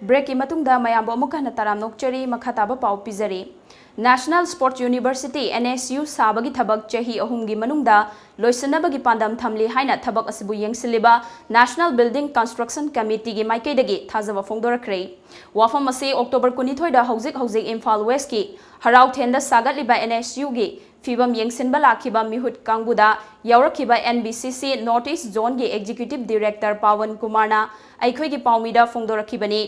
Breakꯀꯤ ꯃꯇꯨꯡꯗ ꯃꯌꯥꯝꯕꯨ ꯑꯃꯨꯛ ꯍꯟꯅ ꯇꯔꯥꯝꯅ ꯑꯣꯛꯆꯔꯤ꯫ ꯃꯈꯥ ꯇꯥꯕ ꯄꯥꯎ ꯄꯤꯖꯔꯤ꯫ National Sports University, NSU, ꯁꯥꯕꯒꯤ ꯊꯕꯛ ꯆꯍꯤ ꯑꯍꯨꯝꯒꯤ ꯃꯅꯨꯡꯗ ꯂꯣꯏꯁꯤꯟꯅꯕꯒꯤ ꯄꯥꯟꯗꯝ ꯊꯝꯂꯤ ꯍꯥꯏꯅ ꯊꯕꯛ ꯑꯁꯤꯕꯨ ꯌꯦꯡꯁꯤꯜꯂꯤꯕ National Building Construction Committeeꯒꯤ ꯃꯥꯏꯀꯩꯗꯒꯤ ꯊꯥꯖꯕ ꯐꯣꯡꯗꯣꯔꯛꯈ꯭ꯔꯦ꯫ ꯋꯥꯐꯝ ꯑꯁꯤ October ꯀꯨꯟꯅꯤꯊꯣꯏꯗ ꯍꯧꯖꯤꯛ ꯍꯧꯖꯤꯛ ꯏꯝꯐꯥꯜ Westꯀꯤ ꯍꯔꯥꯎꯊꯦꯟꯗ ꯁꯥꯒꯠꯂꯤꯕ NSUꯒꯤ ꯐꯤꯕꯝ ꯌꯦꯡꯁꯤꯟꯕ ꯂꯥꯛꯈꯤꯕ ꯃꯤꯍꯨꯠ ꯀꯥꯡꯕꯨꯗ ꯌꯥꯎꯔꯛꯈꯤꯕ NBCC North East Zoneꯒꯤ Executive Director ꯄꯥꯋꯟ ꯀꯨꯃꯥꯔꯅ ꯑꯩꯈꯣꯏꯒꯤ ꯄꯥꯎꯃꯤꯗ ꯐꯣꯡꯗꯣꯔꯛꯈꯤꯕꯅꯤ꯫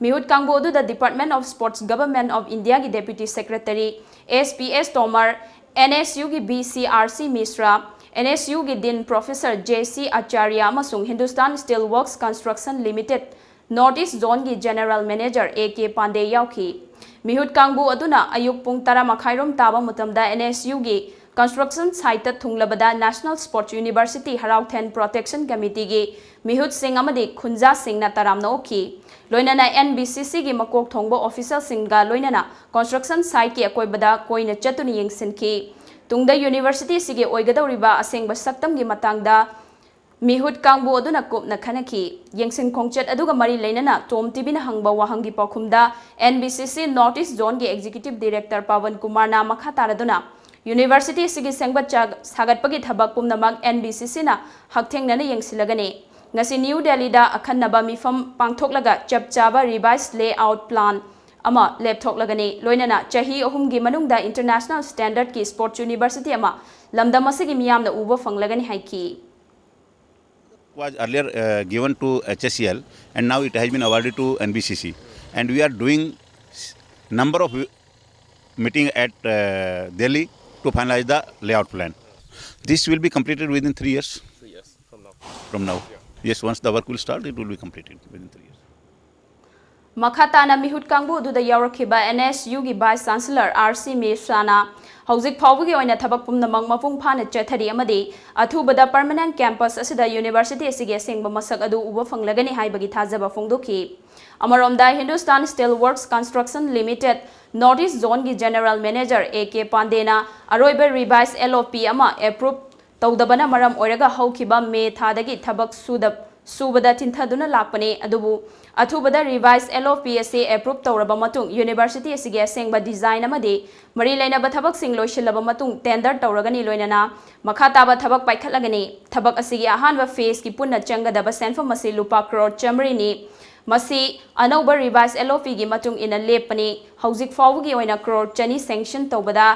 ꯃꯤꯍꯨꯠ ꯀꯥꯡꯕꯨ ꯑꯗꯨꯗ Department of Sports, Government of Indiaꯒꯤ Deputy Secretary S P S ꯇꯣꯃꯔ, NSUꯒꯤ B C R C ꯃꯤꯁ꯭ꯔꯥ, NSUꯒꯤ Dean Professor J C ꯑꯆꯥꯔꯌ ꯑꯃꯁꯨꯡ Hindustan Steel Works Construction Limited North East Zoneꯒꯤ General Manager A K ꯄꯥꯟꯗꯦ ꯌꯥꯎꯈꯤ꯫ ꯃꯤꯍꯨꯠ ꯀꯥꯡꯕꯨ ꯑꯗꯨꯅ ꯑꯌꯨꯛ ꯄꯨꯡ ꯇꯔꯥ ꯃꯈꯥꯏꯔꯣꯝ ꯇꯥꯕ ꯃꯇꯝꯗ NSUꯒꯤ construction site ꯇ ꯊꯨꯡꯂꯕꯗ National Sports University ꯍꯔꯥꯎꯊꯦꯟ Protection Committee ꯒꯤ ꯃꯤꯍꯨꯠꯁꯤꯡ ꯑꯃꯗꯤ ꯈꯨꯟꯖꯥꯁꯤꯡꯅ ꯇꯔꯥꯝꯅ ꯑꯣꯛꯈꯤ꯫ ꯂꯣꯏꯅꯅ N B C C ꯒꯤ ꯃꯀꯣꯛ ꯊꯣꯡꯕ official ꯁꯤꯡꯒ ꯂꯣꯏꯅꯅ construction site ꯀꯤ ꯑꯀꯣꯏꯕꯗ ꯀꯣꯏꯅ ꯆꯠꯇꯨꯅ ꯌꯦꯡꯁꯤꯟꯈꯤ꯫ ꯇꯨꯡꯗ university ꯑꯁꯤꯒꯤ ꯑꯣꯏꯒꯗꯧꯔꯤꯕ ꯑꯁꯦꯡꯕ ꯁꯛꯇꯝꯒꯤ ꯃꯇꯥꯡꯗ ꯃꯤꯍꯨꯠ ꯀꯥꯡꯕꯨ ꯑꯗꯨꯅ ꯀꯨꯞꯅ ꯈꯟꯅꯈꯤ꯫ ꯌꯦꯡꯁꯤꯟ ꯈꯣꯡꯆꯠ ꯑꯗꯨꯒ ꯃꯔꯤ ꯂꯩꯅꯅ Tom T V ꯅ ꯍꯪꯕ ꯋꯥꯍꯪꯒꯤ ꯄꯥꯎꯈꯨꯝꯗ N B C C North East Zone ꯒꯤ Executive Director ꯄꯕꯟ ꯀꯨꯃꯥꯔꯅ ꯃꯈꯥ ꯇꯥꯔꯗꯨꯅ, university ꯑꯁꯤꯒꯤ ꯁꯦꯝꯒꯠ ꯁꯥꯒꯠꯄꯒꯤ ꯊꯕꯛ ꯄꯨꯝꯅꯃꯛ N B C C ꯅ ꯍꯛꯊꯦꯡꯅꯅ ꯌꯦꯡꯁꯤꯜꯂꯒꯅꯤ꯫ ꯉꯁꯤ ꯅ꯭ꯌꯨ ꯗꯦꯜꯂꯤꯗ ꯑꯈꯟꯅꯕ ꯃꯤꯐꯝ ꯄꯥꯡꯊꯣꯛꯂꯒ ꯆꯞ ꯆꯥꯕ revised layout plan ꯑꯃ ꯂꯦꯞꯊꯣꯛꯂꯒꯅꯤ꯫ ꯂꯣꯏꯅꯅ ꯆꯍꯤ ꯑꯍꯨꯝꯒꯤ ꯃꯅꯨꯡꯗ international standard ꯀꯤ sports university ꯑꯃ ꯂꯝꯗꯝ ꯑꯁꯤꯒꯤ ꯃꯤꯌꯥꯝꯅ ꯎꯕ ꯐꯪꯂꯒꯅꯤ ꯍꯥꯏꯈꯤ꯫ Was earlier uh, given to H S C L, and now it has been awarded to N B C C, and we are doing s- number of meeting at uh, Delhi to finalize the layout plan. This will be completed within three years. Three years from now. From now. Yes, once the work will start, it will be completed within three years. ꯃꯈꯥ ꯇꯥꯅ ꯃꯤꯍꯨꯠ ꯀꯥꯡꯕꯨ ꯑꯗꯨꯗ ꯌꯥꯎꯔꯛꯈꯤꯕ N S U ꯒꯤ Vice Chancellor R C Mishra ꯅ ꯍꯧꯖꯤꯛ ꯐꯥꯎꯕꯒꯤ ꯑꯣꯏꯅ ꯊꯕꯛ ꯄꯨꯝꯅꯃꯛ ꯃꯄꯨꯡ ꯐꯥꯅ ꯆꯠꯊꯔꯤ ꯑꯃꯗꯤ ꯑꯊꯨꯕꯗ permanent campus ꯑꯁꯤꯗ university ꯑꯁꯤꯒꯤ ꯑꯁꯦꯡꯕ ꯃꯁꯛ ꯑꯗꯨ ꯎꯕ ꯐꯪꯂꯒꯅꯤ ꯍꯥꯏꯕꯒꯤ ꯊꯥꯖꯕ ꯐꯣꯡꯗꯣꯛꯈꯤ꯫ ꯑꯃꯔꯣꯝꯗ Hindustan Steel Works Construction Limited North East Zone ꯒꯤ General Manager A K Pandey ꯅ ꯑꯔꯣꯏꯕ revised L O P ꯑꯃ approve ꯇꯧꯗꯕꯅ ꯃꯔꯝ ꯑꯣꯏꯔꯒ ꯍꯧꯈꯤꯕ ꯃꯦ ꯊꯥꯗꯒꯤ ꯊꯕꯛ ꯁꯨꯗ ꯁꯨꯕꯗ ꯊꯤꯟꯊꯗꯨꯅ ꯂꯥꯛꯄꯅꯤ꯫ ꯑꯗꯨꯕꯨ ꯑꯊꯨꯕꯗ revised L O P ꯑꯁꯤ approve ꯇꯧꯔꯕ ꯃꯇꯨꯡ university ꯑꯁꯤꯒꯤ ꯑꯁꯦꯡꯕ design ꯑꯃꯗꯤ ꯃꯔꯤ ꯂꯩꯅꯕ ꯊꯕꯛꯁꯤꯡ ꯂꯣꯏꯁꯤꯜꯂꯕ ꯃꯇꯨꯡ tender ꯇꯧꯔꯒꯅꯤ꯫ ꯂꯣꯏꯅꯅ ꯃꯈꯥ ꯇꯥꯕ ꯊꯕꯛ ꯄꯥꯏꯈꯠꯂꯒꯅꯤ꯫ ꯊꯕꯛ ꯑꯁꯤꯒꯤ ꯑꯍꯥꯟꯕ phase ꯀꯤ ꯄꯨꯟꯅ ꯆꯪꯒꯗꯕ ꯁꯦꯟꯐꯝ ꯑꯁꯤ ꯂꯨꯄꯥ ꯀ꯭ꯔꯣꯔ ꯆꯥꯃꯔꯤꯅꯤ꯫ ꯃꯁꯤ ꯑꯅꯧꯕ revised L O P ꯒꯤ ꯃꯇꯨꯡ ꯏꯟꯅ ꯂꯦꯞꯄꯅꯤ꯫ ꯍꯧꯖꯤꯛ ꯐꯥꯎꯕꯒꯤ ꯑꯣꯏꯅ ꯀ꯭ꯔꯣꯔ ꯆꯅꯤ sanction ꯇꯧꯕꯗ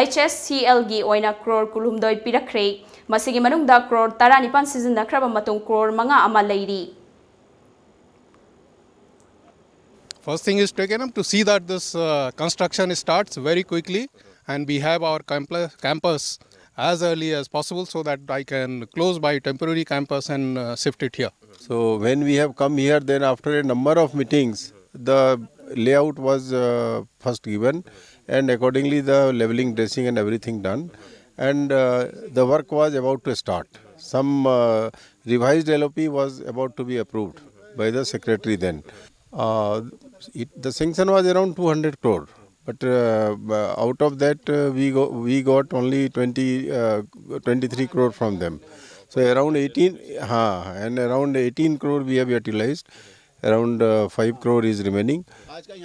H S C L ꯒꯤ ꯑꯣꯏꯅ ꯀ꯭ꯔꯣꯔ ꯀꯨꯟꯍꯨꯝꯗꯣꯏ ꯄꯤꯔꯛꯈ꯭ꯔꯦ꯫ ꯃꯁꯤꯒꯤ ꯃꯅꯨꯡꯗ ꯀ꯭ꯔꯣꯔ ꯇꯔꯥꯅꯤꯄꯥꯟ ꯁꯤꯖꯤꯟꯅꯈ꯭ꯔꯕ ꯃꯇꯨꯡ ꯀ꯭ꯔꯣꯔ ꯃꯉꯥ ꯑꯃ ꯂꯩꯔꯤ꯫ First thing is taken up to see that this uh, construction starts very quickly and we have our campus as early as possible so that I can close my temporary campus and uh, shift it here. So when we have come here, then after a number of meetings, the layout was uh, first given, and accordingly the leveling, dressing, and everything done. and uh, the work was about to start. Some uh, revised L O P was about to be approved by the secretary then. Uh, it, the sanction was around two hundred crore, but uh, uh, out of that uh, we go, we got only twenty, uh, twenty-three crore from them. So around eighteen, ha, and around eighteen crore we have utilized. Around uh, five crore is remaining,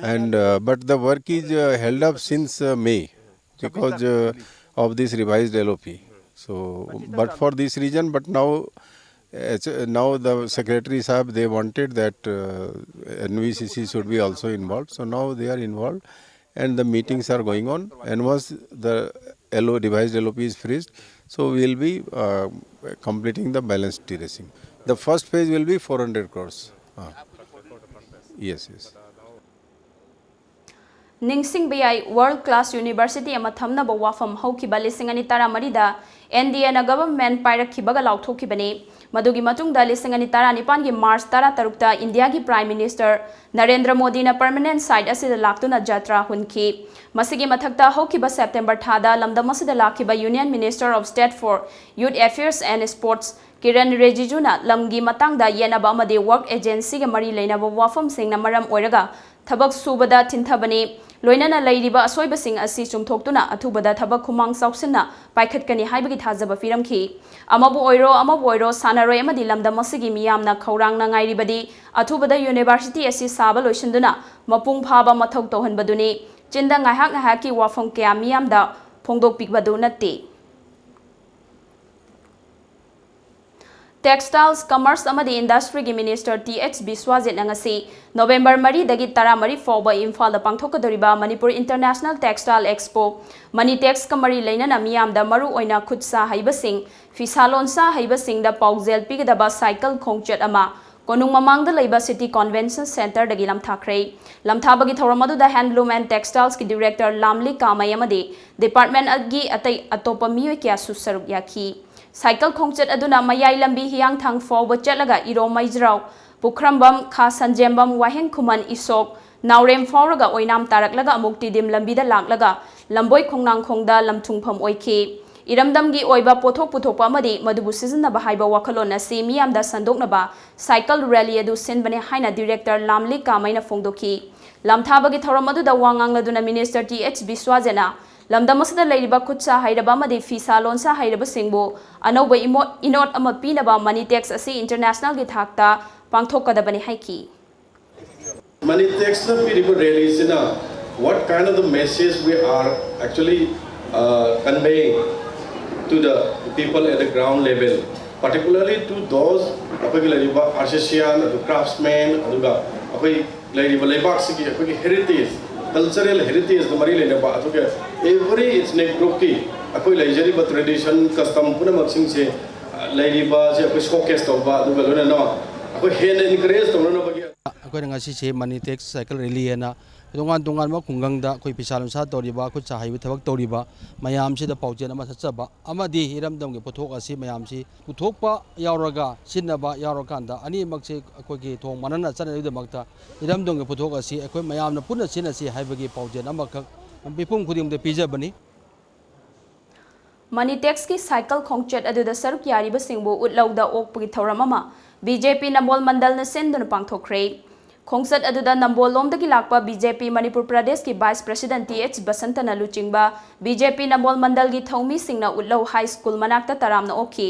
and uh, but the work is uh, held up since uh, May because uh, of this revised L O P. So, but for this reason, but now, as, uh, now the secretary sahab, they wanted that uh, N V C C should be also involved. So now they are involved, and the meetings are going on. And once the L O, revised L O P is finished, so we will be uh, completing the balance terracing. The first phase will be four hundred crores. Ah. Yes, yes. ꯅꯤꯡꯁꯤꯡꯕ ꯌꯥꯏ, ꯋꯥꯔꯜꯗ ꯀ꯭ꯂꯥꯁ ꯌꯨꯅꯤꯚꯔꯁꯤꯇꯤ ꯑꯃ ꯊꯝꯅꯕ ꯋꯥꯐꯝ ꯍꯧꯈꯤꯕ ꯂꯤꯁꯤꯡ ꯑꯅꯤ ꯇꯔꯥꯃꯔꯤꯗ ꯑꯦꯟ ꯗꯤ ꯑꯦꯅ ꯒꯚꯔꯟꯃꯦꯟꯠ ꯄꯥꯏꯔꯛꯈꯤꯕꯒ ꯂꯥꯎꯊꯣꯛꯈꯤꯕꯅꯤ꯫ ꯃꯗꯨꯒꯤ ꯃꯇꯨꯡꯗ ꯂꯤꯁꯤꯡ ꯑꯅꯤ ꯇꯔꯥꯅꯤꯄꯥꯟꯒꯤ ꯃꯥꯔꯆ ꯇꯔꯥꯇꯔꯨꯛꯇ ꯏꯟꯗꯤꯌꯥꯒꯤ ꯄ꯭ꯔꯥꯏꯝ ꯃꯤꯅꯤꯁꯇꯔ ꯅꯔꯦꯟꯗ꯭ꯔ ꯃꯣꯗꯤꯅ ꯄꯔꯃꯅꯦꯟꯠ ꯁꯥꯏꯠ ꯑꯁꯤꯗ ꯂꯥꯛꯇꯨꯅ ꯖꯇ꯭ꯔꯥ ꯍꯨꯟꯈꯤ꯫ ꯃꯁꯤꯒꯤ ꯃꯊꯛꯇ ꯍꯧꯈꯤꯕ ꯁꯦꯞꯇꯦꯝꯕꯔ ꯊꯥꯗ ꯂꯝꯗꯝ ꯑꯁꯤꯗ ꯂꯥꯛꯈꯤꯕ Union Minister of State for Youth Affairs and Sports Kiran ꯔꯤꯖꯤꯖꯨꯅ ꯂꯝꯒꯤ ꯃꯇꯥꯡꯗ ꯌꯦꯠꯅꯕ ꯑꯃꯗꯤ ꯋꯥꯔꯛ ꯑꯦꯖꯦꯟꯁꯤꯒ ꯃꯔꯤ ꯂꯩꯅꯕ ꯋꯥꯐꯝꯁꯤꯡꯅ ꯃꯔꯝ ꯑꯣꯏꯔꯒ ꯊꯕꯛ ꯁꯨꯕꯗ ꯊꯤꯟꯊꯕꯅꯤ꯫ ꯂꯣꯏꯅꯅ ꯂꯩꯔꯤꯕ ꯑꯁꯣꯏꯕꯁꯤꯡ ꯑꯁꯤ ꯆꯨꯝꯊꯣꯛꯇꯨꯅ ꯑꯊꯨꯕꯗ ꯊꯕꯛ ꯈꯨꯃꯥꯡ ꯆꯥꯎꯁꯤꯟꯅ ꯄꯥꯏꯈꯠꯀꯅꯤ ꯍꯥꯏꯕꯒꯤ ꯊꯥꯖꯕ ꯄꯤꯔꯝꯈꯤ꯫ ꯑꯃꯕꯨ ꯑꯣꯏꯔꯣ, ꯑꯃꯕꯨ ꯑꯣꯏꯔꯣ, ꯁꯥꯟꯅꯔꯣꯏ ꯑꯃꯗꯤ ꯂꯝꯗꯝ ꯑꯁꯤꯒꯤ ꯃꯤꯌꯥꯝꯅ ꯈꯧꯔꯥꯡꯅ ꯉꯥꯏꯔꯤꯕꯗꯤ ꯑꯊꯨꯕꯗ ꯌꯨꯅꯤꯚꯔꯁꯤꯇꯤ ꯑꯁꯤ ꯁꯥꯕ ꯂꯣꯏꯁꯤꯟꯗꯨꯅ ꯃꯄꯨꯡ ꯐꯥꯕ ꯃꯊꯧ ꯇꯧꯍꯟꯕꯗꯨꯅꯤ꯫ ꯆꯤꯟꯗ ꯉꯥꯏꯍꯥꯛ ꯉꯥꯏꯍꯥꯛꯀꯤ ꯋꯥꯐꯝ ꯀꯌꯥ ꯃꯤꯌꯥꯝꯗ ꯐꯣꯡꯗꯣꯛꯄꯤꯕꯗꯨ ꯅꯠꯇꯦ꯫ Textiles, Commerce ꯑꯃꯗꯤ Industryꯒꯤ ꯃꯤꯅꯤꯁꯇꯔ ꯇꯤ ꯑꯩꯆ ꯕꯤꯁ꯭ꯋꯥꯖꯤꯠꯅ ꯉꯁꯤ ꯅꯣꯕꯦꯝꯕꯔ ꯃꯔꯤꯗꯒꯤ ꯇꯔꯥꯃꯔꯤ ꯐꯥꯎꯕ ꯏꯝꯐꯥꯜꯗ ꯄꯥꯡꯊꯣꯛꯀꯗꯧꯔꯤꯕ ꯃꯅꯤꯄꯨꯔ ꯏꯟꯇꯔꯅꯦꯁꯅꯦꯜ ꯇꯦꯛꯁꯇꯥꯏꯜ ꯑꯦꯛꯁꯄꯣ, ꯃꯅꯤꯇꯦꯛꯁꯀ ꯃꯔꯤ ꯂꯩꯅꯅ ꯃꯤꯌꯥꯝꯗ ꯃꯔꯨ ꯑꯣꯏꯅ ꯈꯨꯠ ꯁꯥ ꯍꯩꯕꯁꯤꯡ, ꯐꯤꯁꯥ ꯂꯣꯟꯁꯥ ꯍꯩꯕꯁꯤꯡꯗ ꯄꯥꯎꯖꯦꯜ ꯄꯤꯒꯗꯕ ꯁꯥꯏꯀꯜ ꯈꯣꯡꯆꯠ ꯑꯃ ꯀꯣꯅꯨꯡ ꯃꯃꯥꯡꯗ ꯂꯩꯕ ꯁꯤꯇꯤ ꯀꯣꯟꯚꯦꯟꯁꯟ ꯁꯦꯟꯇꯔꯗꯒꯤ ꯂꯝꯊꯥꯈ꯭ꯔꯦ꯫ ꯂꯝꯊꯥꯕꯒꯤ ꯊꯧꯔꯝ ꯑꯗꯨꯗ Handloom and Textilesꯀꯤ ꯗꯤꯔꯦꯛꯇꯔ ꯂꯥꯝꯂꯤ ꯀꯥꯃꯩ ꯑꯃꯗꯤ ꯗꯤꯄꯥꯔꯠꯃꯦꯟꯠꯀꯤ ꯑꯇꯩ ꯑꯇꯣꯞꯄ ꯃꯤꯑꯣꯏ ꯀꯌꯥꯁꯨ ꯁꯔꯨꯛ ꯌꯥꯈꯤ꯫ ꯁꯥꯏꯀꯜ ꯈꯣꯡꯆꯠ ꯑꯗꯨꯅ ꯃꯌꯥꯏ ꯂꯝꯕꯤ ꯍꯤꯌꯥꯡꯊꯥꯡ ꯐꯥꯎꯕ ꯆꯠꯂꯒ ꯏꯔꯣꯝ ꯃꯩꯖ꯭ꯔꯥꯎ, ꯄꯨꯈ꯭ꯔꯝꯕꯝ, ꯈꯥ ꯁꯟꯖꯦꯝꯕꯝ, ꯋꯥꯍꯦꯡ ꯈꯨꯃꯟ, ꯏꯁꯣꯛ, ꯅꯥꯎꯔꯦꯝ ꯐꯥꯎꯔꯒ ꯑꯣꯏꯅꯥꯝ ꯇꯥꯔꯛꯂꯒ ꯑꯃꯨꯛ ꯇꯤꯗꯤꯝ ꯂꯝꯕꯤꯗ ꯂꯥꯛꯂꯒ ꯂꯝꯕꯣꯏ ꯈꯣꯡꯅꯥꯡꯈꯣꯡꯗ ꯂꯝꯊꯨꯡꯐꯝ ꯑꯣꯏꯈꯤ꯫ ꯏꯔꯝꯗꯝꯒꯤ ꯑꯣꯏꯕ ꯄꯣꯠꯊꯣꯛ ꯄꯨꯊꯣꯛꯄ ꯑꯃꯗꯤ ꯃꯗꯨꯕꯨ ꯁꯤꯖꯤꯟꯅꯕ ꯍꯥꯏꯕ ꯋꯥꯈꯜꯂꯣꯟ ꯑꯁꯤ ꯃꯤꯌꯥꯝꯗ ꯁꯟꯗꯣꯛꯅꯕ ꯁꯥꯏꯀꯜ ꯔꯦꯂꯤ ꯑꯗꯨ ꯁꯤꯟꯕꯅꯤ ꯍꯥꯏꯅ ꯗꯤꯔꯦꯛꯇꯔ ꯂꯥꯝꯂꯤ ꯀꯥꯃꯩꯅ ꯐꯣꯡꯗꯣꯛꯈꯤ꯫ ꯂꯝꯊꯥꯕꯒꯤ ꯊꯧꯔꯝ ꯑꯗꯨꯗ ꯋꯥ ꯉꯥꯡꯂꯗꯨꯅ ꯃꯤꯅꯤꯁꯇꯔ ꯇꯤ ꯑꯩꯆ ꯕꯤꯁ꯭ꯋꯥꯖꯅ ꯂꯝꯗꯝ ꯑꯁꯤꯗ ꯂꯩꯔꯤꯕ ꯈꯨꯠ ꯁꯥ ꯍꯩꯔꯕ ꯑꯃꯗꯤ ꯐꯤꯁꯥ ꯂꯣꯟꯁꯥ ꯍꯩꯔꯕꯁꯤꯡꯕꯨ ꯑꯅꯧꯕ ꯏꯃꯣꯠ ꯏꯅꯣꯠ ꯑꯃ ꯄꯤꯅꯕ ꯃꯅꯤ ꯇꯦꯛꯁ ꯑꯁꯤ ꯏꯟꯇꯔꯅꯦꯁꯅꯦꯜꯒꯤ ꯊꯥꯛꯇ ꯄꯥꯡꯊꯣꯛꯀꯗꯕꯅꯤ ꯍꯥꯏꯈꯤ꯫ ꯃꯅꯤ ꯇꯦꯛꯁꯅ ꯄꯤꯔꯤꯕ ꯔꯦꯂꯤꯁꯤꯅ what kind of the message we are actually uh, conveying to the people at the ground level, particularly to those ꯑꯩꯈꯣꯏꯒꯤ ꯂꯩꯔꯤꯕ ꯑꯥꯔꯇꯤꯁꯤꯌꯥꯟ ꯑꯗꯨ ꯀ꯭ꯔꯥꯐꯁꯃꯦꯟ ꯑꯗꯨꯒ ꯑꯩꯈꯣꯏ ꯂꯩꯔꯤꯕ ꯂꯩꯕꯥꯛꯁꯤꯒꯤ ꯑꯩꯈꯣꯏꯒꯤ ꯍꯦꯔꯤꯇꯦꯖ, ꯀꯜꯆꯔꯦꯜ ꯍꯦꯔꯤꯇꯦꯖꯇ ꯃꯔꯤ ꯂꯩꯅꯕ ꯑꯗꯨꯒ ꯑꯦꯚ꯭ꯔꯤ ꯏꯊꯅꯤꯛ ꯒ꯭ꯔꯨꯞꯀꯤ ꯑꯩꯈꯣꯏ ꯂꯩꯖꯔꯤꯕ ꯇ꯭ꯔꯦꯗꯤꯁꯟ ꯀꯁꯇꯝ ꯄꯨꯝꯅꯃꯛꯁꯤꯡꯁꯦ ꯂꯩꯔꯤꯕ ꯑꯁꯤ ꯑꯩꯈꯣꯏ ꯁꯣꯀꯦꯁ ꯇꯧꯕ ꯑꯗꯨꯒ ꯂꯣꯏꯅꯅ ꯑꯩꯈꯣꯏ ꯍꯦꯟꯅ ꯏꯟꯀꯔꯦꯖ ꯇꯧꯅꯅꯕꯒꯤ ꯑꯩꯈꯣꯏꯅ ꯉꯁꯤꯁꯦ ꯃꯅꯤ ꯇꯦꯛꯁ ꯁꯥꯏꯀꯜ ꯔꯦꯂꯤ ꯍꯥꯏꯅ ꯇꯣꯉꯥꯟ ꯇꯣꯉꯥꯟꯕ ꯈꯨꯡꯒꯪꯗ ꯑꯩꯈꯣꯏ ꯐꯤꯁꯥ ꯂꯣꯟꯁꯥ ꯇꯧꯔꯤꯕ ꯈꯨꯠ ꯁꯥ ꯍꯩꯕ ꯊꯕꯛ ꯇꯧꯔꯤꯕ ꯃꯌꯥꯝꯁꯤꯗ ꯄꯥꯎꯖꯦꯜ ꯑꯃ ꯆꯠꯆꯕ ꯑꯃꯗꯤ ꯏꯔꯝꯗꯝꯒꯤ ꯄꯣꯠꯊꯣꯛ ꯑꯁꯤ ꯃꯌꯥꯝꯁꯤ ꯄꯨꯊꯣꯛꯄ ꯌꯥꯎꯔꯒ ꯁꯤꯖꯤꯟꯅꯕ ꯌꯥꯎꯔꯀꯥꯟꯗ ꯑꯅꯤꯃꯛꯁꯦ ꯑꯩꯈꯣꯏꯒꯤ ꯊꯣꯡ ꯃꯥꯟꯅꯅ ꯆꯠꯅꯕꯒꯤꯗꯃꯛꯇ ꯏꯔꯝꯗꯝꯒꯤ ꯄꯣꯠꯊꯣꯛ ꯑꯁꯤ ꯑꯩꯈꯣꯏ ꯃꯌꯥꯝꯅ ꯄꯨꯟꯅ ꯁꯤꯖꯤꯟꯅꯁꯤ ꯍꯥꯏꯕꯒꯤ ꯄꯥꯎꯖꯦꯜ ꯑꯃꯈꯛ ꯃꯤꯄꯨꯝ ꯈꯨꯗꯤꯡꯃꯛꯇ ꯄꯤꯖꯕꯅꯤ꯫ ꯃꯅꯤ ꯇꯦꯛꯁꯀꯤ ꯁꯥꯏꯀꯜ ꯈꯣꯡꯆꯠ ꯑꯗꯨꯗ ꯁꯔꯨꯛ ꯌꯥꯔꯤꯕꯁꯤꯡꯕꯨ ꯎꯠꯂꯧꯗ ꯑꯣꯛꯄꯒꯤ ꯊꯧꯔꯝ ꯑꯃ ꯕꯤ ꯖꯦ ꯄꯤ ꯅꯝꯕꯣꯜ ꯃꯟꯗꯜꯅ ꯁꯤꯟꯗꯨꯅ ꯄꯥꯡꯊꯣꯛꯈ꯭ꯔꯦ꯫ ꯈꯣꯡꯆꯠ ꯑꯗꯨꯗ ꯅꯝꯕꯣꯜ ꯂꯣꯝꯗꯒꯤ ꯂꯥꯛꯄ ꯕꯤ ꯖꯦ ꯄꯤ ꯃꯅꯤꯄꯨꯔ ꯄ꯭ꯔꯗꯦꯁꯀꯤ ꯚꯥꯏꯁ ꯄ꯭ꯔꯁꯤꯗꯦꯟꯠ ꯇꯤ ꯑꯩꯆ ꯕꯁꯟꯇꯅ ꯂꯨꯆꯤꯡꯕ B J P Nambol ꯃꯟꯗꯜꯒꯤ ꯊꯧꯃꯤꯁꯤꯡꯅ ꯎꯠꯂꯧ high school ꯃꯅꯥꯛꯇ ꯇꯔꯥꯝꯅ ꯑꯣꯛꯈꯤ꯫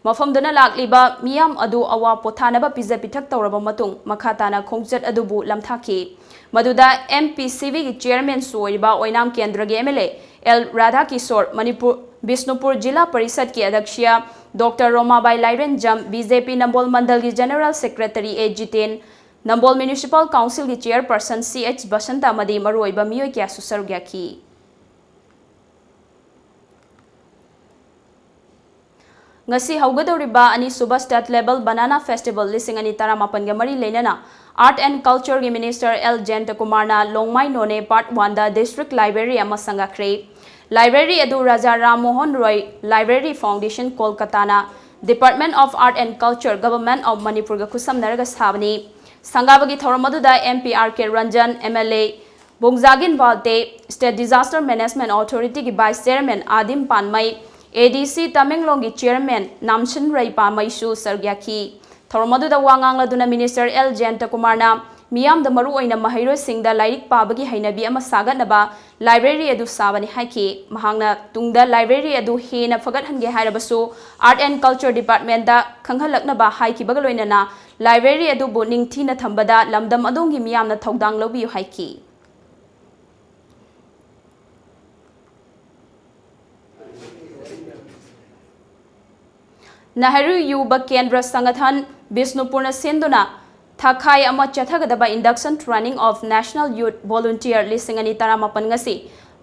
ꯃꯐꯝꯗꯨꯅ ꯂꯥꯛꯂꯤꯕ ꯃꯤꯌꯥꯝ ꯑꯗꯨ ꯑꯋꯥ ꯄꯣꯊꯥꯅꯕ ꯄꯤꯖ ꯄꯤꯊꯛ ꯇꯧꯔꯕ ꯃꯇꯨꯡ ꯃꯈꯥ ꯇꯥꯅ ꯈꯣꯡꯆꯠ ꯑꯗꯨꯕꯨ ꯂꯝꯊꯥꯈꯤ꯫ ꯃꯗꯨꯗ ꯑꯦꯝ ꯄꯤ ꯁꯤ ꯕꯤꯒꯤ ꯆꯤꯌꯔꯃꯦꯟꯁꯨ ꯑꯣꯏꯔꯤꯕ ꯑꯣꯏꯅꯥꯝ ꯀꯦꯟꯗ꯭ꯔꯒꯤ M L A L Radhakishore, Manipur Bishnupur ꯖꯤꯂꯥ ꯄꯔꯤꯁꯠꯀꯤ ꯑꯗ꯭ꯌꯛꯁ doctor Romabai Lairenjam, B J P Nambol ꯃꯟꯗꯜꯒꯤ general secretary A Jiten, Nambol municipal ꯀꯥꯎꯟꯁꯤꯜꯒꯤ ꯆꯤꯌꯔꯄꯔꯁꯟ ꯁꯤ ꯑꯩꯆ ꯕꯁꯟꯇ ꯑꯃꯗꯤ ꯃꯔꯨꯑꯣꯏꯕ ꯃꯤꯑꯣꯏ ꯀꯌꯥꯁꯨ ꯁꯔꯨꯛ ꯌꯥꯈꯤ꯫ ꯉꯁꯤ ꯍꯧꯒꯗꯧꯔꯤꯕ ꯑꯅꯤꯁꯨꯕ State Level Banana Festival ꯂꯤꯁꯤꯡ ꯑꯅꯤ ꯇꯔꯥꯃꯥꯄꯟꯒ ꯃꯔꯤ ꯂꯩꯅꯅ Art and Cultureꯒꯤ Minister L ꯖꯌꯟꯇꯀꯨꯃꯥꯔꯅ ꯂꯣꯡꯃꯥꯏ Noney Part Oneꯗ District Library ꯑꯃ ꯁꯪꯒꯥꯈ꯭ꯔꯦ꯫ Library ꯑꯗꯨ ꯔꯥꯖꯥ ꯔꯥꯝ ꯃꯣꯍꯟ ꯔꯣꯏ Library Foundation, ꯀꯣꯜꯀꯇꯥꯅ Department of Art and Culture, Government of Manipurꯒ ꯈꯨꯠꯁꯝꯅꯔꯒ ꯁꯥꯕꯅꯤ꯫ ꯁꯪꯒꯥꯕꯒꯤ ꯊꯧꯔꯝ ꯑꯗꯨꯗ M P R K Ranjan, M L A ꯕꯣꯡꯖꯥꯒꯤꯟ ꯕꯥꯜꯇꯦ, State Disaster Management Authorityꯒꯤ Vice Chairman Adim Panmei, A D C ꯇꯃꯦꯡꯂꯣꯡꯒꯤ ꯆꯤꯌꯔꯃꯦꯟ ꯅꯥꯝꯁꯤꯟ ꯔꯩꯄꯥꯃꯩꯁꯨ ꯁꯔꯨꯛ ꯌꯥꯈꯤ꯫ ꯊꯧꯔꯝ ꯑꯗꯨꯗ ꯋꯥ ꯉꯥꯡꯂꯗꯨꯅ ꯃꯤꯅꯤꯁꯇꯔ ꯑꯦꯜ ꯖꯌꯟꯇꯀꯨꯃꯥꯔꯅ ꯃꯤꯌꯥꯝꯗ ꯃꯔꯨꯑꯣꯏꯅ ꯃꯍꯩꯔꯣꯏꯁꯤꯡꯗ ꯂꯥꯏꯔꯤꯛ ꯄꯥꯕꯒꯤ ꯍꯩꯅꯕꯤ ꯑꯃ ꯁꯥꯒꯠꯅꯕ ꯂꯥꯏꯕ꯭ꯔꯦꯔꯤ ꯑꯗꯨ ꯁꯥꯕꯅꯤ ꯍꯥꯏꯈꯤ꯫ ꯃꯍꯥꯛꯅ ꯇꯨꯡꯗ ꯂꯥꯏꯕ꯭ꯔꯦꯔꯤ ꯑꯗꯨ ꯍꯦꯟꯅ ꯐꯒꯠꯍꯟꯒꯦ ꯍꯥꯏꯔꯕꯁꯨ Art and Culture Departmentꯗ ꯈꯪꯍꯜꯂꯛꯅꯕ ꯍꯥꯏꯈꯤꯕꯒ ꯂꯣꯏꯅꯅ ꯂꯥꯏꯕ꯭ꯔꯦꯔꯤ ꯑꯗꯨꯕꯨ ꯅꯤꯡꯊꯤꯅ ꯊꯝꯕꯗ ꯂꯝꯗꯝ ꯑꯗꯣꯝꯒꯤ ꯃꯤꯌꯥꯝꯅ ꯊꯧꯗꯥꯡ ꯂꯧꯕꯤꯌꯨ ꯍꯥꯏꯈꯤ꯫ ꯅꯦꯍꯔꯨ ꯌꯨꯕ ꯀꯦꯟꯗ꯭ꯔ ꯁꯪꯒꯊꯟ ꯕꯤꯁꯅꯨꯄꯨꯔꯅ ꯁꯤꯟꯗꯨꯅ ꯊꯥꯈꯥꯏ ꯑꯃ ꯆꯠꯊꯒꯗꯕ Induction Training of National Youth Volunteer ꯂꯤꯁꯤꯡ ꯑꯅꯤ ꯇꯔꯥꯃꯥꯄꯟ ꯉꯁꯤ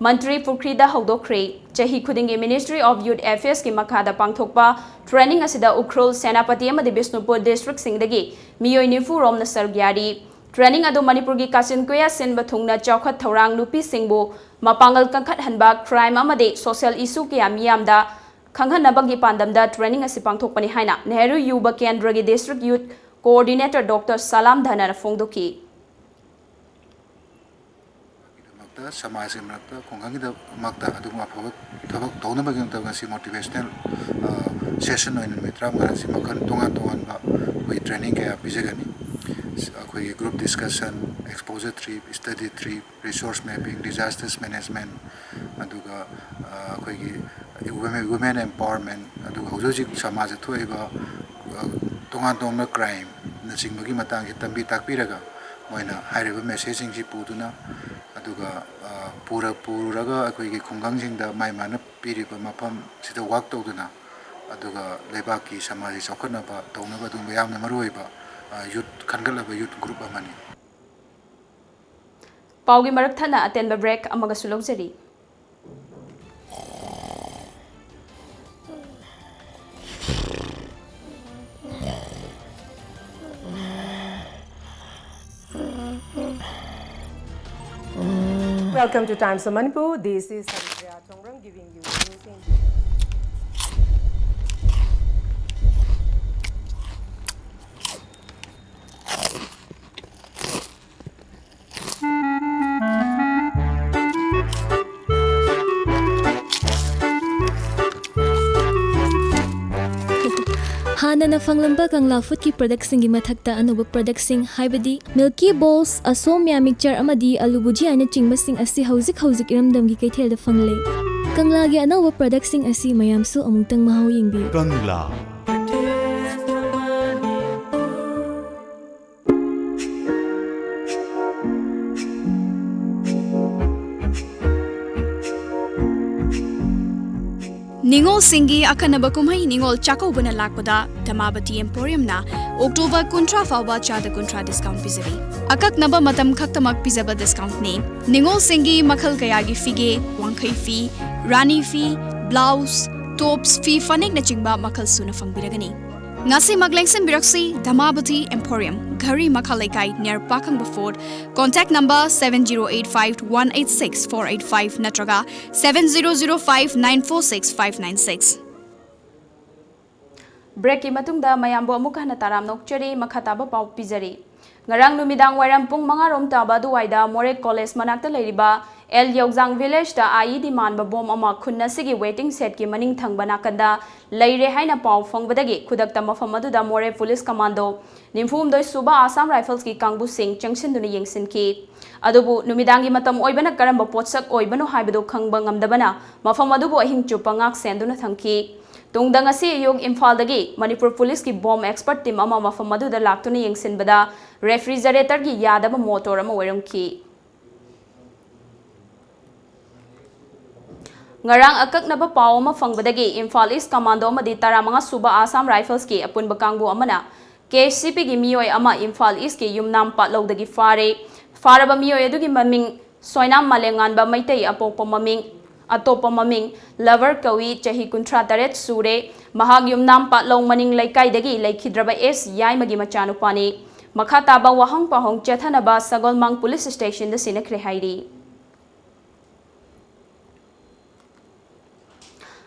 ꯃꯟꯇ꯭ꯔꯤ ꯄꯨꯈ꯭ꯔꯤꯗ ꯍꯧꯗꯣꯛꯈ꯭ꯔꯦ꯫ ꯆꯍꯤ ꯈꯨꯗꯤꯡꯒꯤ Ministry of Youth Affairsꯀꯤ ꯃꯈꯥꯗ ꯄꯥꯡꯊꯣꯛꯄ training ꯑꯁꯤꯗ ꯎꯈ꯭ꯔꯨꯜ, ꯁꯦꯅꯥꯄꯇꯤ ꯑꯃꯗꯤ ꯕꯤꯁꯅꯨꯄꯨꯔ districtꯁꯤꯡꯗꯒꯤ ꯃꯤꯑꯣꯏ ꯅꯤꯐꯨ ꯔꯣꯝꯅ ꯁꯔꯨꯛ ꯌꯥꯔꯤ꯫ Training ꯑꯗꯨ ꯃꯅꯤꯄꯨꯔꯒꯤ ꯀꯥꯆꯤꯟ ꯀꯣꯌꯥ ꯁꯤꯟꯕ ꯊꯨꯡꯅ ꯆꯥꯎꯈꯠ ꯊꯧꯔꯥꯡ, ꯅꯨꯄꯤꯁꯤꯡꯕꯨ ꯃꯄꯥꯡꯒꯜ ꯀꯟꯈꯠꯍꯟꯕ, crime ꯑꯃꯗꯤ social issue ꯀꯌꯥ ꯃꯤꯌꯥꯝꯗ ꯈꯪꯍꯟꯅꯕꯒꯤ ꯄꯥꯟꯗꯝꯗ training ꯑꯁꯤ ꯄꯥꯡꯊꯣꯛꯄꯅꯤ ꯍꯥꯏꯅ ꯅꯦꯍꯔꯨ ꯌꯨꯕ ꯀꯦꯟꯗ꯭ꯔꯒꯤ district youth coordinator Doctor ꯁꯂꯥꯝ ꯙꯅꯅ ꯐꯣꯡꯗꯣꯛꯈꯤ꯫ ꯗꯃꯛꯇ, ꯁꯃꯥꯖꯒꯤ ꯃꯔꯛꯇ, ꯈꯨꯡꯒꯪꯒꯤꯗꯃꯛꯇ ꯑꯗꯨꯒꯨꯝꯕ ꯑꯐꯕ ꯊꯕꯛ ꯇꯧꯅꯕꯒꯤꯗꯃꯛꯇ ꯉꯁꯤ motivational, ꯑ, session ꯑꯣꯏꯅ ꯅꯨꯃꯤꯠ ꯇꯔꯥꯃꯉꯥꯁꯤ ꯃꯈꯜ ꯇꯣꯉꯥꯟ ꯇꯣꯉꯥꯟꯕ ꯑꯩꯈꯣꯏ training ꯀꯌꯥ ꯄꯤꯖꯒꯅꯤ꯫ ꯑꯩꯈꯣꯏꯒꯤ group discussion, exposure trip, study trip, resource mapping, disasters management, ꯑꯗꯨꯒ, ꯑ, ꯑꯩꯈꯣꯏꯒꯤ women, women empowerment, ꯑꯗꯨꯒ ꯍꯧꯖꯤꯛ ꯍꯧꯖꯤꯛ ꯁꯃꯥꯖꯗ ꯊꯣꯛꯏꯕ, ꯑ, ꯇꯣꯉꯥꯟ ꯇꯣꯉꯥꯟꯕ crimeꯅꯆꯤꯡꯕꯒꯤ ꯃꯇꯥꯡꯁꯤ ꯇꯝꯕꯤ ꯇꯥꯛꯄꯤꯔꯒ ꯃꯣꯏꯅ ꯍꯥꯏꯔꯤꯕ messageꯁꯤꯡꯁꯤ ꯄꯨꯗꯨꯅ, ꯑꯗꯨꯒ, ꯑ, ꯄꯨꯔ-, ꯄꯨꯔꯒ ꯑꯩꯈꯣꯏꯒꯤ ꯈꯨꯡꯒꯪꯁꯤꯡꯗ ꯃꯥꯏ ꯃꯥꯅ ꯄꯤꯔꯤꯕ ꯃꯐꯝꯁꯤꯗ work ꯇꯧꯗꯨꯅ, ꯑꯗꯨꯒ ꯂꯩꯕꯥꯛꯀꯤ ꯁꯃꯥꯖꯒꯤ ꯆꯥꯎꯈꯠꯅꯕ ꯇꯧꯅꯕ ꯑꯗꯨꯒꯨꯝꯕ ꯌꯥꯝꯅ ꯃꯔꯨꯑꯣꯏꯕ, ꯑ, youth, ꯈꯟꯒꯠꯂꯕ youth group ꯑꯃꯅꯤ꯫ ꯄꯥꯎꯒꯤ ꯃꯔꯛ ꯊꯠꯅ ꯑꯇꯦꯟꯕ break ꯑꯃꯒꯁꯨ ꯂꯧꯖꯔꯤ꯫ Welcome to Times of Manipur. This is Haripriya Chongrang giving you news in ꯍꯥꯟꯅꯅ ꯐꯪꯂꯝꯕ ꯀꯪꯂꯥ ꯐꯨꯗꯀꯤ ꯄ꯭ꯔꯗꯛꯁꯤꯡꯒꯤ ꯃꯊꯛꯇ ꯑꯅꯧꯕ ꯄ꯭ꯔꯗꯛꯁꯤꯡ, ꯍꯥꯏꯕꯗꯤ ꯃꯤꯜꯀꯤ ꯕꯣꯜꯁ, ꯑꯁꯣꯝꯌꯥ ꯃꯤꯛꯆꯔ ꯑꯃꯗꯤ ꯑꯂꯨ ꯚꯨꯖꯤꯌꯥꯅꯆꯤꯡꯕꯁꯤꯡ ꯑꯁꯤ ꯍꯧꯖꯤꯛ ꯍꯧꯖꯤꯛ ꯏꯔꯝꯗꯝꯒꯤ ꯀꯩꯊꯦꯜꯗ ꯐꯪꯂꯦ꯫ ꯀꯪꯂꯥꯒꯤ ꯑꯅꯧꯕ ꯄ꯭ꯔꯗꯛꯁꯤꯡ ꯑꯁꯤ ꯃꯌꯥꯝꯁꯨ ꯑꯃꯨꯛꯇꯪ ꯃꯍꯥꯎ ꯌꯦꯡꯕꯤꯌꯨ꯫ ꯀꯪꯂꯥ꯫ ꯅꯤꯉꯣꯜꯁꯤꯡꯒꯤ ꯑꯈꯟꯅꯕ ꯀꯨꯝꯍꯩ ꯅꯤꯉꯣꯜ ꯆꯥꯛꯀꯧꯕꯅ ꯂꯥꯛꯄꯗ ꯙꯃꯥꯕꯇꯤ ꯑꯦꯝꯄꯣꯔꯤꯌꯝꯅ ꯑꯣꯛꯇꯣꯕꯔ ꯀꯨꯟꯊ꯭ꯔꯥ ꯐꯥꯎꯕ ꯆꯥꯗ ꯀꯨꯟꯊ꯭ꯔꯥ ꯗꯤꯁꯀꯥꯎꯟ ꯄꯤꯖꯔꯤ꯫ ꯑꯀꯛꯅꯕ ꯃꯇꯝ ꯈꯛꯇꯃꯛ ꯄꯤꯖꯕ ꯗꯤꯁꯀꯥꯎꯟꯠꯅꯤ꯫ ꯅꯤꯉꯣꯜꯁꯤꯡꯒꯤ ꯃꯈꯜ ꯀꯌꯥꯒꯤ ꯐꯤꯒꯦ, ꯋꯥꯡꯈꯩ ꯐꯤ, ꯔꯥꯅꯤ ꯐꯤ, ꯕ꯭ꯂꯥꯎꯁ, ꯇꯣꯞꯁ, ꯐꯤ ꯐꯅꯦꯛꯅꯆꯤꯡꯕ ꯃꯈꯜ ꯁꯨꯅ ꯐꯪꯕꯤꯔꯒꯅꯤ꯫ ꯉꯁꯤꯃꯛ ꯂꯦꯡꯁꯤꯟꯕꯤꯔꯛꯁꯤ ꯙꯃꯥꯕꯇꯤ ꯑꯦꯝꯄꯣꯔꯤꯌꯝ, ꯘꯔꯤ ꯃꯈꯥ ꯂꯩꯀꯥꯏ, near Pakhangba fort. Contact number seven zero eight five one eight six four eight five ꯅꯠꯇ꯭ꯔꯒ seven zero zero five nine four six five nine six꯫ ꯕ꯭ꯔꯦꯛꯀꯤ ꯃꯇꯨꯡꯗ ꯃꯌꯥꯝꯕꯨ ꯑꯃꯨꯛ ꯍꯟꯅ ꯇꯔꯥꯝꯅ ꯑꯣꯛꯆꯔꯤ꯫ ꯃꯈꯥ ꯇꯥꯕ ꯄꯥꯎ ꯄꯤꯖꯔꯤ꯫ ꯉꯔꯥꯡ ꯅꯨꯃꯤꯗꯥꯡ ꯋꯥꯏꯔꯝ ꯄꯨꯡ ꯃꯉꯥ ꯔꯣꯝ ꯇꯥꯕ ꯑꯗꯨꯋꯥꯏꯗ ꯃꯣꯔꯦ ꯀꯣꯂꯦꯖ ꯃꯅꯥꯛꯇ ꯂꯩꯔꯤꯕ ꯑꯦꯜ ꯌꯧꯖꯥꯡ ꯚꯤꯂꯦꯖꯇ IED ꯃꯥꯟꯕ ꯕꯣꯝ ꯑꯃ ꯈꯨꯟ ꯑꯁꯤꯒꯤ ꯋꯦꯇꯤꯡ ꯁꯦꯗꯀꯤ ꯃꯅꯤꯡ ꯊꯪꯕ ꯅꯥꯀꯟꯗ ꯂꯩꯔꯦ ꯍꯥꯏꯅ ꯄꯥꯎ ꯐꯪꯕꯗꯒꯤ ꯈꯨꯗꯛꯇ ꯃꯐꯝ ꯑꯗꯨꯗ ꯃꯣꯔꯦ ꯄꯨꯂꯤꯁ ꯀꯃꯥꯟꯗꯣ ꯅꯤꯐꯨ ꯍꯨꯝꯗꯣꯏ ꯁꯨꯕ ꯑꯁꯥꯝ ꯔꯥꯏꯐꯜꯁꯀꯤ ꯀꯥꯡꯕꯨꯁꯤꯡ ꯆꯪꯁꯤꯟꯗꯨꯅ ꯌꯦꯡꯁꯤꯟꯈꯤ꯫ ꯑꯗꯨꯕꯨ ꯅꯨꯃꯤꯗꯥꯡꯒꯤ ꯃꯇꯝ ꯑꯣꯏꯕꯅ ꯀꯔꯝꯕ ꯄꯣꯠꯁꯛ ꯑꯣꯏꯕꯅꯣ ꯍꯥꯏꯕꯗꯨ ꯈꯪꯕ ꯉꯝꯗꯕꯅ ꯃꯐꯝ ꯑꯗꯨꯕꯨ ꯑꯍꯤꯡ ꯆꯨꯞꯄ ꯉꯥꯛ ꯁꯦꯟꯗꯨꯅ ꯊꯝꯈꯤ꯫ ꯇꯨꯡꯗ ꯉꯁꯤ ꯑꯌꯨꯛ ꯏꯝꯐꯥꯜꯗꯒꯤ ꯃꯅꯤꯄꯨꯔ ꯄꯨꯂꯤꯁꯀꯤ ꯕꯣꯝ ꯑꯦꯛꯁꯄꯔꯠ ꯇꯤꯝ ꯑꯃ ꯃꯐꯝ ꯑꯗꯨꯗ ꯂꯥꯛꯇꯨꯅ ꯌꯦꯡꯁꯤꯟꯕꯗ ꯔꯦꯐ꯭ꯔꯤꯖꯔꯦꯇꯔꯒꯤ ꯌꯥꯗꯕ ꯃꯣꯇꯣꯔ ꯑꯃ ꯑꯣꯏꯔꯝꯈꯤ꯫ ꯉꯔꯥꯡ ꯑꯀꯛꯅꯕ ꯄꯥꯎ ꯑꯃ ꯐꯪꯕꯗꯒꯤ ꯏꯝꯐꯥꯜ ꯏꯁ ꯀꯃꯥꯟꯗꯣ ꯑꯃꯗꯤ ꯇꯔꯥꯃꯉꯥ ꯁꯨꯕ ꯑꯁꯥꯝ ꯔꯥꯏꯐꯜꯁꯀꯤ ꯑꯄꯨꯟꯕ ꯀꯥꯡꯕꯨ ꯑꯃꯅ KCPꯒꯤ ꯃꯤꯑꯣꯏ ꯑꯃ ꯏꯝꯐꯥꯜ ꯏꯁꯀꯤ ꯌꯨꯝꯅꯥꯝ ꯄꯥꯠꯂꯧꯗꯒꯤ ꯐꯥꯔꯦ꯫ ꯐꯥꯔꯕ ꯃꯤꯑꯣꯏ ꯑꯗꯨꯒꯤ ꯃꯃꯤꯡ ꯁꯣꯏꯅꯥꯝ ꯃꯥꯂꯦꯝꯉꯥꯟꯕ ꯃꯩꯇꯩ, ꯑꯄꯣꯛꯄ ꯃꯃꯤꯡ, ꯑꯇꯣꯞꯄ ꯃꯃꯤꯡ ꯂꯚꯔ ꯀꯧꯏ, ꯆꯍꯤ ꯀꯨꯟꯊ꯭ꯔꯥ ꯇꯔꯦꯠ ꯁꯨꯔꯦ꯫ ꯃꯍꯥꯛ ꯌꯨꯝꯅꯥꯝ ꯄꯥꯠꯂꯧ ꯃꯅꯤꯡ ꯂꯩꯀꯥꯏꯗꯒꯤ ꯂꯩꯈꯤꯗ꯭ꯔꯕ ꯑꯦꯁ ꯌꯥꯏꯃꯒꯤ ꯃꯆꯥꯅꯨꯄꯥꯅꯤ꯫ ꯃꯈꯥ ꯇꯥꯕ ꯋꯥꯍꯪ ꯄꯥꯎꯍꯪ ꯆꯦꯠꯊꯅꯕ ꯁꯒꯣꯜꯃꯥꯡ ꯄꯨꯂꯤꯁ ꯁ꯭ꯇꯦꯁꯟꯗ ꯁꯤꯟꯅꯈ꯭ꯔꯦ ꯍꯥꯏꯔꯤ꯫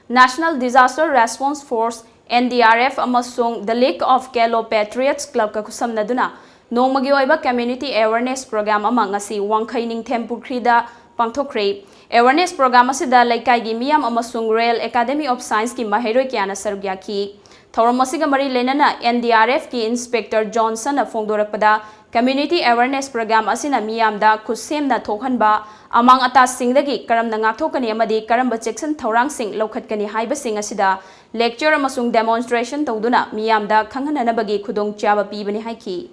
National Disaster Response Force, NDRF, ꯑꯃꯁꯨꯡ The League of Kalo Patriots Clubꯀ ꯈꯨꯠꯁꯝꯅꯗꯨꯅ ꯅꯣꯡꯃꯒꯤ ꯑꯣꯏꯕ community awareness program ꯑꯃ ꯉꯁꯤ ꯋꯥꯡꯈꯩ ꯅꯤꯡꯊꯦꯝ ꯄꯨꯈ꯭ꯔꯤꯗ ꯄꯥꯡꯊꯣꯛꯈ꯭ꯔꯦ꯫ Awareness program ꯑꯁꯤꯗ ꯂꯩꯀꯥꯏꯒꯤ ꯃꯤꯌꯥꯝ ꯑꯃꯁꯨꯡ Royal Academy of Scienceꯀꯤ ꯃꯍꯩꯔꯣꯏ ꯀꯌꯥꯅ ꯁꯔꯨꯛ ꯌꯥꯈꯤ꯫ ꯊꯧꯔꯝ ꯑꯁꯤꯒ ꯃꯔꯤ ꯂꯩꯅꯅ N D R F ꯀꯤ Inspector Johnson ꯅ ꯐꯣꯡꯗꯣꯔꯛꯄꯗ, Community Awareness Program ꯑꯁꯤꯅ ꯃꯤꯌꯥꯝꯗ ꯈꯨꯠꯁꯦꯝꯅ ꯊꯣꯛꯍꯟꯕ, ꯑꯃꯥꯡ ꯑꯇꯥꯁꯤꯡꯗꯒꯤ ꯀꯔꯝꯅ ꯉꯥꯛꯊꯣꯛꯀꯅꯤ ꯑꯃꯗꯤ ꯀꯔꯝꯕ ꯆꯦꯛꯁꯤꯟ ꯊꯧꯔꯥꯡꯁꯤꯡ ꯂꯧꯈꯠꯀꯅꯤ ꯍꯥꯏꯕꯁꯤꯡ ꯑꯁꯤꯗ lecture ꯑꯃꯁꯨꯡ demonstration ꯇꯧꯗꯨꯅ ꯃꯤꯌꯥꯝꯗ ꯈꯪꯍꯟꯅꯅꯕꯒꯤ ꯈꯨꯗꯣꯡꯆꯥꯕ ꯄꯤꯕꯅꯤ ꯍꯥꯏꯈꯤ꯫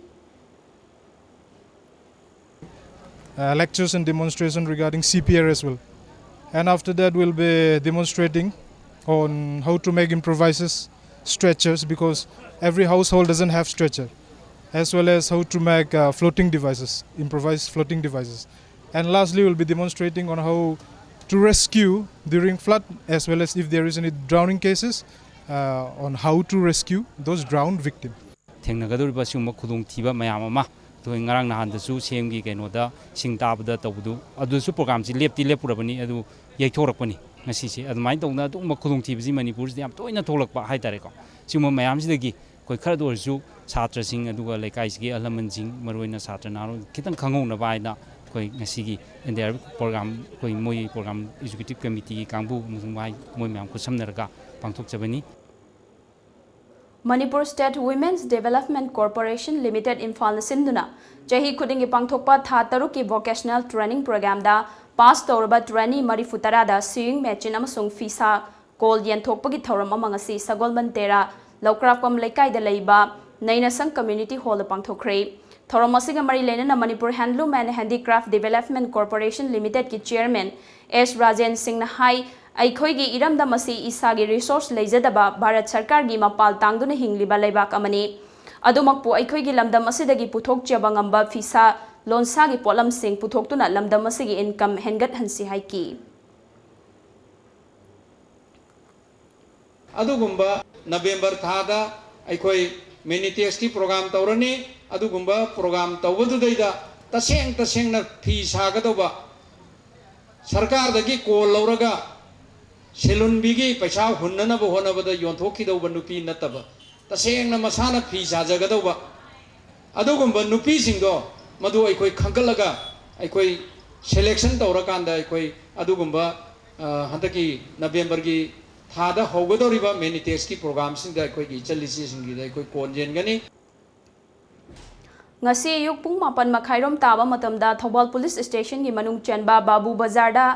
Uh, lectures and demonstration regarding C P R as well. And after that, we'll be demonstrating on how to make improvised stretchers, because every household doesn't have stretcher, as well as how to make uh, floating devices, improvised floating devices. And lastly, we'll be demonstrating on how to rescue during flood, as well as if there is any drowning cases, uh, on how to rescue those drowned victims. ꯊꯦꯡꯅꯒꯗꯧꯔꯤꯕ ꯑꯁꯤꯒꯨꯝꯕ ꯈꯨꯗꯣꯡꯊꯤꯕ ꯃꯌꯥꯝ ꯑꯃ ꯑꯩꯈꯣꯏ ꯉꯔꯥꯡ ꯅꯍꯥꯟꯗꯁꯨ ꯁꯤ ꯑꯦꯝꯒꯤ ꯀꯩꯅꯣꯗ ꯁꯤꯡ ꯇꯥꯕꯗ ꯇꯧꯕꯗꯨ, ꯑꯗꯨꯁꯨ programꯁꯤ ꯂꯦꯞꯇꯤ ꯂꯦꯞꯄꯨꯔꯕꯅꯤ, ꯑꯗꯨ ꯌꯩꯊꯣꯔꯛꯄꯅꯤ ꯉꯁꯤꯁꯦ꯫ ꯑꯗꯨꯃꯥꯏꯅ ꯇꯧꯗꯅ ꯑꯗꯨꯒꯨꯝꯕ ꯈꯨꯗꯣꯡꯊꯤꯕꯁꯤ ꯃꯅꯤꯄꯨꯔꯁꯤꯗ ꯌꯥꯝ ꯇꯣꯏꯅ ꯊꯣꯛꯂꯛꯄ ꯍꯥꯏꯇꯥꯔꯦꯀꯣ꯫ ꯁꯤꯒꯨꯝꯕ ꯃꯌꯥꯝꯁꯤꯗꯒꯤ ꯑꯩꯈꯣꯏ ꯈꯔꯗ ꯑꯣꯏꯔꯁꯨ ꯁꯥꯇ꯭ꯔꯁꯤꯡ ꯑꯗꯨꯒ ꯂꯩꯀꯥꯏꯁꯤꯒꯤ ꯑꯍꯜ ꯂꯃꯟꯁꯤꯡ, ꯃꯔꯨꯑꯣꯏꯅ ꯁꯥꯇ꯭ꯔ ꯅꯍꯥꯔꯣꯜ ꯈꯤꯇꯪ ꯈꯪꯍꯧꯅꯕ ꯍꯥꯏꯅ ꯑꯩꯈꯣꯏ ꯉꯁꯤꯒꯤ N D R F program, ꯑꯩꯈꯣꯏ ꯃꯣꯏ program executive committeeꯒꯤ ꯀꯥꯡꯕꯨ ꯑꯃꯁꯨꯡ ꯃꯣꯏ ꯃꯌꯥꯝ ꯈꯨꯠꯁꯝꯅꯔꯒ ꯄꯥꯡꯊꯣꯛꯆꯕꯅꯤ꯫ Manipur State Women's Development Corporation Limited ꯏꯝꯐꯥꯜꯅ ꯁꯤꯟꯗꯨꯅ ꯆꯍꯤ ꯈꯨꯗꯤꯡꯒꯤ ꯄꯥꯡꯊꯣꯛꯄ ꯊꯥ ꯇꯔꯨꯛꯀꯤ vocational training programꯗ pass ꯇꯧꯔꯕ trainee ꯃꯔꯤꯐꯨ ꯇꯔꯥꯗ sewing machine ꯑꯃꯁꯨꯡ ꯐꯤꯁꯥ ꯀꯣꯜ ꯌꯦꯟꯊꯣꯛꯄꯒꯤ ꯊꯧꯔꯝ ꯑꯃ ꯉꯁꯤ ꯁꯒꯣꯜꯕꯟ ꯇꯦꯔꯥ ꯂꯧꯀ꯭ꯔꯥꯛꯄꯝ ꯂꯩꯀꯥꯏꯗ ꯂꯩꯕ ꯅꯩꯅꯁꯪ community hallꯗ ꯄꯥꯡꯊꯣꯛꯈ꯭ꯔꯦ꯫ ꯊꯧꯔꯝ ꯑꯁꯤꯒ ꯃꯔꯤ ꯂꯩꯅꯅ Manipur Handloom and Handicraft Development Corporation Limitedꯀꯤ chairman S Rajen ꯁꯤꯡꯅ ꯍꯥꯏ, ꯑꯩꯈꯣꯏꯒꯤ ꯏꯔꯝꯗꯝ ꯑꯁꯤ ꯏꯁꯥꯒꯤ resource ꯂꯩꯖꯗꯕ ꯚꯥꯔꯠ ꯁꯔꯀꯥꯔꯒꯤ ꯃꯄꯥꯜ ꯇꯥꯡꯗꯨꯅ ꯍꯤꯡꯂꯤꯕ ꯂꯩꯕꯥꯛ ꯑꯃꯅꯤ꯫ ꯑꯗꯨꯃꯛꯄꯨ ꯑꯩꯈꯣꯏꯒꯤ ꯂꯝꯗꯝ ꯑꯁꯤꯗꯒꯤ ꯄꯨꯊꯣꯛꯆꯕ ꯉꯝꯕ ꯐꯤꯁꯥ ꯂꯣꯟꯁꯥꯒꯤ ꯄꯣꯠꯂꯝꯁꯤꯡ ꯄꯨꯊꯣꯛꯇꯨꯅ ꯂꯝꯗꯝ ꯑꯁꯤꯒꯤ income ꯍꯦꯟꯒꯠꯍꯟꯁꯤ ꯍꯥꯏꯈꯤ꯫ ꯑꯗꯨꯒꯨꯝꯕ November ꯊꯥꯗ ꯑꯩꯈꯣꯏ Minitex ꯀꯤ program ꯇꯧꯔꯅꯤ꯫ ꯑꯗꯨꯒꯨꯝꯕ program ꯇꯧꯕꯗꯨꯗꯩꯗ ꯇꯁꯦꯡ ꯇꯁꯦꯡꯅ ꯐꯤ ꯁꯥꯒꯗꯧꯕ, ꯁꯔꯀꯥꯔꯗꯒꯤ ꯀꯣꯜ ꯂꯧꯔꯒ ꯁꯦꯂꯨꯟꯕꯤꯒꯤ ꯄꯩꯁꯥ ꯍꯨꯟꯅꯅꯕ ꯍꯣꯠꯅꯕꯗ ꯌꯣꯟꯊꯣꯛꯈꯤꯗꯧꯕ ꯅꯨꯄꯤ ꯅꯠꯇꯕ, ꯇꯁꯦꯡꯅ ꯃꯁꯥꯅ ꯐꯤ ꯁꯥꯖꯒꯗꯧꯕ ꯑꯗꯨꯒꯨꯝꯕ ꯅꯨꯄꯤꯁꯤꯡꯗꯣ, ꯃꯗꯨ ꯑꯩꯈꯣꯏ ꯈꯟꯒꯠꯂꯒ ꯑꯩꯈꯣꯏ selection ꯇꯧꯔꯀꯥꯟꯗ ꯑꯩꯈꯣꯏ ꯑꯗꯨꯒꯨꯝꯕ, ꯑ, ꯍꯟꯗꯛꯀꯤ November ꯒꯤ ꯊꯥꯗ ꯍꯧꯒꯗꯧꯔꯤꯕ ꯃꯦꯅꯤꯇꯦꯁꯀꯤ ꯄ꯭ꯔꯣꯒ꯭ꯔꯥꯝꯁꯤꯡꯗ ꯑꯩꯈꯣꯏꯒꯤ ꯏꯆꯜ ꯏꯆꯦꯁꯤꯡꯒꯤꯗ ꯑꯩꯈꯣꯏ ꯀꯣꯟ ꯌꯦꯟꯒꯅꯤ꯫ ꯉꯁꯤ ꯑꯌꯨꯛ ꯄꯨꯡ ꯃꯥꯄꯟ ꯃꯈꯥꯏꯔꯣꯝ ꯇꯥꯕ ꯃꯇꯝꯗ ꯊꯧꯕꯥꯜ ꯄꯨꯂꯤꯁ ꯁ꯭ꯇꯦꯁꯟꯒꯤ ꯃꯅꯨꯡ ꯆꯟꯕ ꯕꯥꯕꯨ ꯕꯖꯥꯔꯗ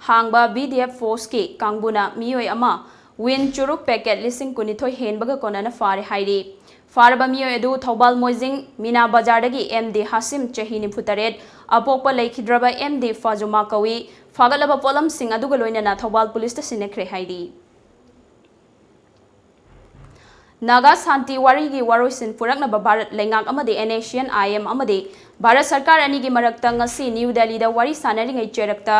ꯍꯥꯡꯕ ꯕꯤ ꯗꯤ ꯑꯦꯐ ꯐꯣꯔꯁꯀꯤ ꯀꯥꯡꯕꯨꯅ ꯃꯤꯑꯣꯏ ꯑꯃ ꯋꯤꯟ ꯆꯨꯔꯨꯞ ꯄꯦꯀꯦꯠ ꯂꯤꯁꯤꯡ ꯀꯨꯟꯅꯤꯊꯣꯏ ꯍꯦꯟꯕꯒ ꯀꯣꯟꯅꯅ ꯐꯥꯔꯦ ꯍꯥꯏꯔꯤ꯫ ꯐꯥꯔꯕ ꯃꯤꯑꯣꯏ ꯑꯗꯨ ꯊꯧꯕꯥꯜ ꯃꯣꯏꯖꯤꯡ ꯃꯤꯅꯥ ꯕꯖꯥꯔꯗꯒꯤ ꯑꯦꯝ ꯗꯤ ꯍꯥꯁꯤꯝ, ꯆꯍꯤ ꯅꯤꯐꯨ ꯇꯔꯦꯠ, ꯑꯄꯣꯛꯄ ꯂꯩꯈꯤꯗ꯭ꯔꯕ ꯑꯦꯝ ꯗꯤ ꯐꯥꯖꯨꯃꯥ ꯀꯧꯏ꯫ ꯐꯥꯒꯠꯂꯕ ꯄꯣꯠꯂꯝꯁꯤꯡ ꯑꯗꯨꯒ ꯂꯣꯏꯅꯅ ꯊꯧꯕꯥꯜ ꯄꯨꯂꯤꯁꯇ ꯁꯤꯟꯅꯈ꯭ꯔꯦ ꯍꯥꯏꯔꯤ꯫ ꯅꯥꯒꯥ ꯁꯥꯟꯇꯤ ꯋꯥꯔꯤꯒꯤ ꯋꯥꯔꯣꯏꯁꯤꯟ ꯄꯨꯔꯛꯅꯕ ꯚꯥꯔꯠ ꯂꯩꯉꯥꯛ ꯑꯃꯗꯤ and S C N I M ꯑꯃꯗꯤ ꯚꯥꯔꯠ ꯁꯔꯀꯥꯔ ꯑꯅꯤꯒꯤ ꯃꯔꯛꯇ ꯉꯁꯤ ꯅ꯭ꯌꯨ ꯗꯦꯜꯂꯤꯗ ꯋꯥꯔꯤ ꯁꯥꯟꯅꯔꯤꯉꯩ ꯆꯩꯔꯛꯇ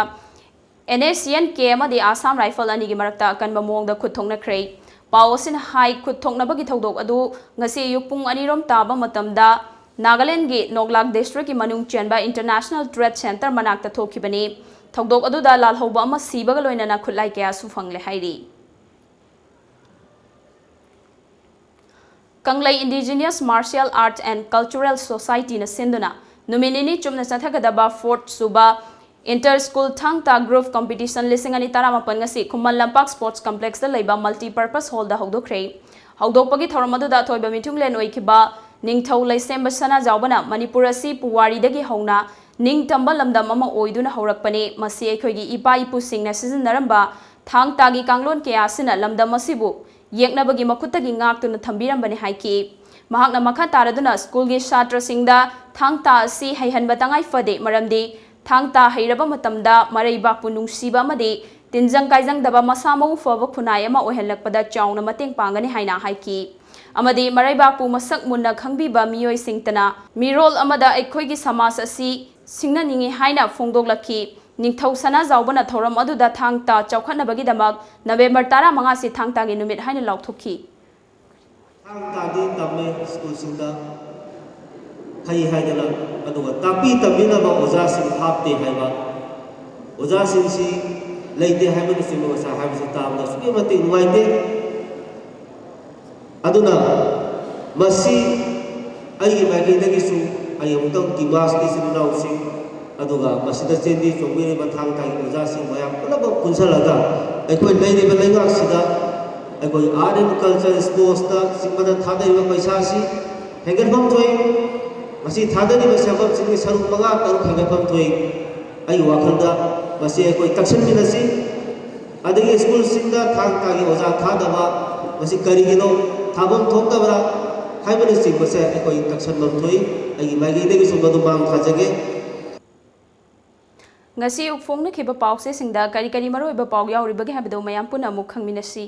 ꯑꯦꯟ ꯑꯦꯁ ꯁꯤ ꯑꯦꯟ ꯀꯦ ꯑꯃꯗꯤ ꯑꯁꯥꯝ ꯔꯥꯏꯐꯜ ꯑꯅꯤꯒꯤ ꯃꯔꯛꯇ ꯑꯀꯟꯕ ꯃꯑꯣꯡꯗ ꯈꯨꯠ ꯊꯣꯛꯅꯈ꯭ꯔꯦ꯫ ꯄꯥꯎ ꯑꯁꯤꯅ ꯍꯥꯏ, ꯈꯨꯠ ꯊꯣꯛꯅꯕꯒꯤ ꯊꯧꯗꯣꯛ ꯑꯗꯨ ꯉꯁꯤ ꯑꯌꯨꯛ ꯄꯨꯡ ꯑꯅꯤꯔꯣꯝ ꯇꯥꯕ ꯃꯇꯝꯗ ꯅꯥꯒꯥꯂꯦꯟꯗꯒꯤ ꯅꯣꯛꯂꯥꯛ ꯗꯤꯁꯇ꯭ꯔꯤꯛꯀꯤ ꯃꯅꯨꯡ ꯆꯟꯕ ꯏꯟꯇꯔꯅꯦꯁꯅꯦꯜ ꯇ꯭ꯔꯦꯗ ꯁꯦꯟꯇꯔ ꯃꯅꯥꯛꯇ ꯊꯣꯛꯈꯤꯕꯅꯤ꯫ ꯊꯧꯗꯣꯛ ꯑꯗꯨꯗ ꯂꯥꯜꯍꯧꯕ ꯑꯃ ꯁꯤꯕꯒ ꯂꯣꯏꯅꯅ ꯈꯨꯠꯂꯥꯏ ꯀꯌꯥꯁꯨ ꯐꯪꯂꯦ ꯍꯥꯏꯔꯤ꯫ ꯀꯪꯂꯩ Indigenous Martial Arts and Cultural Societyꯅ ꯁꯤꯟꯗꯨꯅ ꯅꯨꯃꯤꯠ ꯅꯤꯅꯤ ꯆꯨꯞꯅ ꯆꯠꯊꯒꯗꯕ ꯐꯣꯔꯠ ꯁꯨꯕ ꯏꯟꯇꯔ ꯁ꯭ꯀꯨꯜ ꯊꯥꯡ ꯇꯥ ꯒ꯭ꯔꯨꯞ ꯀꯝꯄꯤꯇꯤꯁꯟ ꯂꯤꯁꯤꯡ ꯑꯅꯤ ꯇꯔꯥꯃꯥꯄꯟ ꯉꯁꯤ ꯈꯨꯃꯟ ꯂꯝꯄꯥꯛ ꯁ꯭ꯄꯣꯔꯠꯁ ꯀꯝꯄ꯭ꯂꯦꯛꯁꯇ ꯂꯩꯕ ꯃꯜꯇꯤꯄꯔꯄꯁ ꯍꯣꯜꯗ ꯍꯧꯗꯣꯛꯈ꯭ꯔꯦ꯫ ꯍꯧꯗꯣꯛꯄꯒꯤ ꯊꯧꯔꯝ ꯑꯗꯨꯗ ꯑꯊꯣꯏꯕ ꯃꯤꯊꯨꯡꯂꯦꯟ ꯑꯣꯏꯈꯤꯕ ꯅꯤꯡꯊꯧ ꯂꯩꯁꯦꯝꯕ ꯁꯅꯥꯖꯥꯎꯕꯅ ꯃꯅꯤꯄꯨꯔ ꯑꯁꯤ ꯄꯨꯋꯥꯔꯤꯗꯒꯤ ꯍꯧꯅ ꯅꯤꯡꯇꯝꯕ ꯂꯝꯗꯝ ꯑꯃ ꯑꯣꯏꯗꯨꯅ ꯍꯧꯔꯛꯄꯅꯤ꯫ ꯃꯁꯤ ꯑꯩꯈꯣꯏꯒꯤ ꯏꯄꯥ ꯏꯄꯨꯁꯤꯡꯅ ꯁꯤꯖꯤꯟꯅꯔꯝꯕ ꯊꯥꯡ ꯇꯥꯒꯤ ꯀꯥꯡꯂꯣꯟ ꯀꯌꯥ ꯑꯁꯤꯅ ꯂꯝꯗꯝ ꯑꯁꯤꯕꯨ ꯌꯦꯛꯅꯕꯒꯤ ꯃꯈꯨꯠꯇꯒꯤ ꯉꯥꯛꯇꯨꯅ ꯊꯝꯕꯤꯔꯝꯕꯅꯤ ꯍꯥꯏꯈꯤ꯫ ꯃꯍꯥꯛꯅ ꯃꯈꯥ ꯇꯥꯔꯗꯨꯅ ꯁ꯭ꯀꯨꯜꯒꯤ ꯁꯥꯇ꯭ꯔꯁꯤꯡꯗ ꯊꯥꯡ ꯇꯥ ꯑꯁꯤ ꯍꯩꯍꯟꯕ ꯇꯉꯥꯏ ꯐꯗꯦ, ꯃꯔꯝꯗꯤ ꯊꯥꯡ ꯇꯥ ꯍꯩꯔꯕ ꯃꯇꯝꯗ ꯃꯔꯩꯕꯥꯛꯄꯨ ꯅꯨꯡꯁꯤꯕ ꯑꯃꯗꯤ ꯇꯤꯟꯖꯪ ꯀꯥꯏꯖꯪꯗꯕ ꯃꯁꯥ ꯃꯎ ꯐꯕ ꯈꯨꯟꯅꯥꯏ ꯑꯃ ꯑꯣꯏꯍꯜꯂꯛꯄꯗ ꯆꯥꯎꯅ ꯃꯇꯦꯡ ꯄꯥꯡꯒꯅꯤ ꯍꯥꯏꯅ ꯍꯥꯏꯈꯤ꯫ ꯑꯃꯗꯤ ꯃꯔꯩꯕꯥꯛꯄꯨ ꯃꯁꯛ ꯃꯨꯟꯅ ꯈꯪꯕꯤꯕ ꯃꯤꯑꯣꯏꯁꯤꯡꯇꯅ ꯃꯤꯔꯣꯜ ꯑꯃꯗ ꯑꯩꯈꯣꯏꯒꯤ ꯁꯃꯥꯖ ꯑꯁꯤ ꯁꯤꯡꯅꯅꯤꯡꯏ ꯍꯥꯏꯅ ꯐꯣꯡꯗꯣꯛꯂꯛꯈꯤ꯫ ꯅꯤꯡꯊꯧ ꯁꯅꯥꯖꯥꯎꯕꯅ ꯊꯧꯔꯝ ꯑꯗꯨꯗ ꯊꯥꯡ ꯇꯥ ꯆꯥꯎꯈꯠꯅꯕꯒꯤꯗꯃꯛ ꯅꯕꯦꯝꯕꯔ ꯇꯔꯥꯃꯉꯥꯁꯤ ꯊꯥꯡ ꯇꯥꯒꯤ ꯅꯨꯃꯤꯠ ꯍꯥꯏꯅ ꯂꯥꯎꯊꯣꯛꯈꯤ꯫ ꯊꯥꯡ ꯇꯥꯗꯤ ꯇꯝꯃꯦ ꯁ꯭ꯀꯨꯜꯁꯤꯡꯗ ꯐꯩ ꯍꯥꯏꯗꯅ, ꯑꯗꯨꯒ ꯇꯥꯛꯄꯤ ꯇꯝꯕꯤꯅꯕ ꯑꯣꯖꯥꯁꯤꯡ ꯍꯥꯞꯇꯦ ꯍꯥꯏꯕ, ꯑꯣꯖꯥꯁꯤꯡꯁꯤ ꯂꯩꯇꯦ ꯍꯥꯏꯕꯅꯆꯤꯡꯕ ꯉꯁꯥꯏ ꯍꯥꯏꯕꯁꯤ ꯇꯥꯕꯗ ꯑꯁꯨꯛꯀꯤ ꯃꯇꯤꯛ ꯅꯨꯡꯉꯥꯏꯇꯦ꯫ ꯑꯗꯨꯅ ꯃꯁꯤ ꯑꯩꯒꯤ ꯃꯥꯏꯀꯩꯗꯒꯤꯁꯨ ꯑꯩ ꯑꯃꯨꯛꯇꯪ ꯇꯤꯃꯥꯁꯀꯤ ꯏꯆꯤꯟ ꯏꯅꯥꯎꯁꯤꯡ, ꯑꯗꯨꯒ ꯃꯁꯤꯗ ꯆꯦꯟꯕꯤ ꯆꯣꯡꯕꯤꯔꯤꯕ ꯊꯥꯡ ꯇꯥꯒꯤ ꯑꯣꯖꯥꯁꯤꯡ ꯃꯌꯥꯝ ꯄꯨꯝꯅꯃꯛ ꯄꯨꯟꯁꯤꯜꯂꯒ ꯑꯩꯈꯣꯏ ꯂꯩꯔꯤꯕ ꯂꯩꯉꯥꯛꯁꯤꯗ ꯑꯩꯈꯣꯏ Art and Culture, Sportsꯇ ꯆꯤꯡꯕꯗ ꯊꯥꯗꯔꯤꯕ ꯄꯩꯁꯥꯁꯤ ꯍꯦꯟꯒꯠꯐꯝ ꯊꯣꯛꯏ꯫ ꯃꯁꯤ ꯊꯥꯗꯔꯤꯕ ꯁꯦꯟꯐꯝꯁꯤꯡꯒꯤ ꯁꯔꯨꯛ ꯃꯉꯥ ꯇꯔꯨꯛ ꯍꯦꯟꯒꯠꯐꯝ ꯊꯣꯛꯏ꯫ ꯑꯩꯒꯤ ꯋꯥꯈꯜꯗ ꯃꯁꯤ ꯑꯩꯈꯣꯏ ꯇꯛꯁꯟꯃꯤꯟꯅꯁꯤ꯫ ꯑꯗꯒꯤ ꯁ꯭ꯀꯨꯜꯁꯤꯡꯗ ꯊꯥꯡ ꯇꯥꯒꯤ ꯑꯣꯖꯥ ꯊꯥꯗꯕ, ꯃꯁꯤ ꯀꯔꯤꯒꯤꯅꯣ, ꯊꯥꯐꯝ ꯊꯣꯛꯇꯕ꯭ꯔꯥ ꯍꯥꯏꯕꯅꯆꯤꯡꯕꯁꯦ ꯑꯩꯈꯣꯏ ꯇꯛꯁꯟꯐꯝ ꯊꯣꯛꯏ꯫ ꯑꯩꯒꯤ ꯃꯥꯏꯀꯩꯗꯒꯤꯁꯨ ꯃꯗꯨ ꯃꯥꯡ ꯊꯥꯖꯒꯦ꯫ ꯉꯁꯤ ꯑꯌꯨꯛ ꯐꯣꯡꯅꯈꯤꯕ ꯄꯥꯎꯆꯦꯁꯤꯡꯗ ꯀꯔꯤ ꯀꯔꯤ ꯃꯔꯨꯑꯣꯏꯕ ꯄꯥꯎ ꯌꯥꯎꯔꯤꯕꯒꯦ ꯍꯥꯏꯕꯗꯨ ꯃꯌꯥꯝ ꯄꯨꯟꯅ ꯑꯃꯨꯛ ꯈꯪꯃꯤꯟꯅꯁꯤ꯫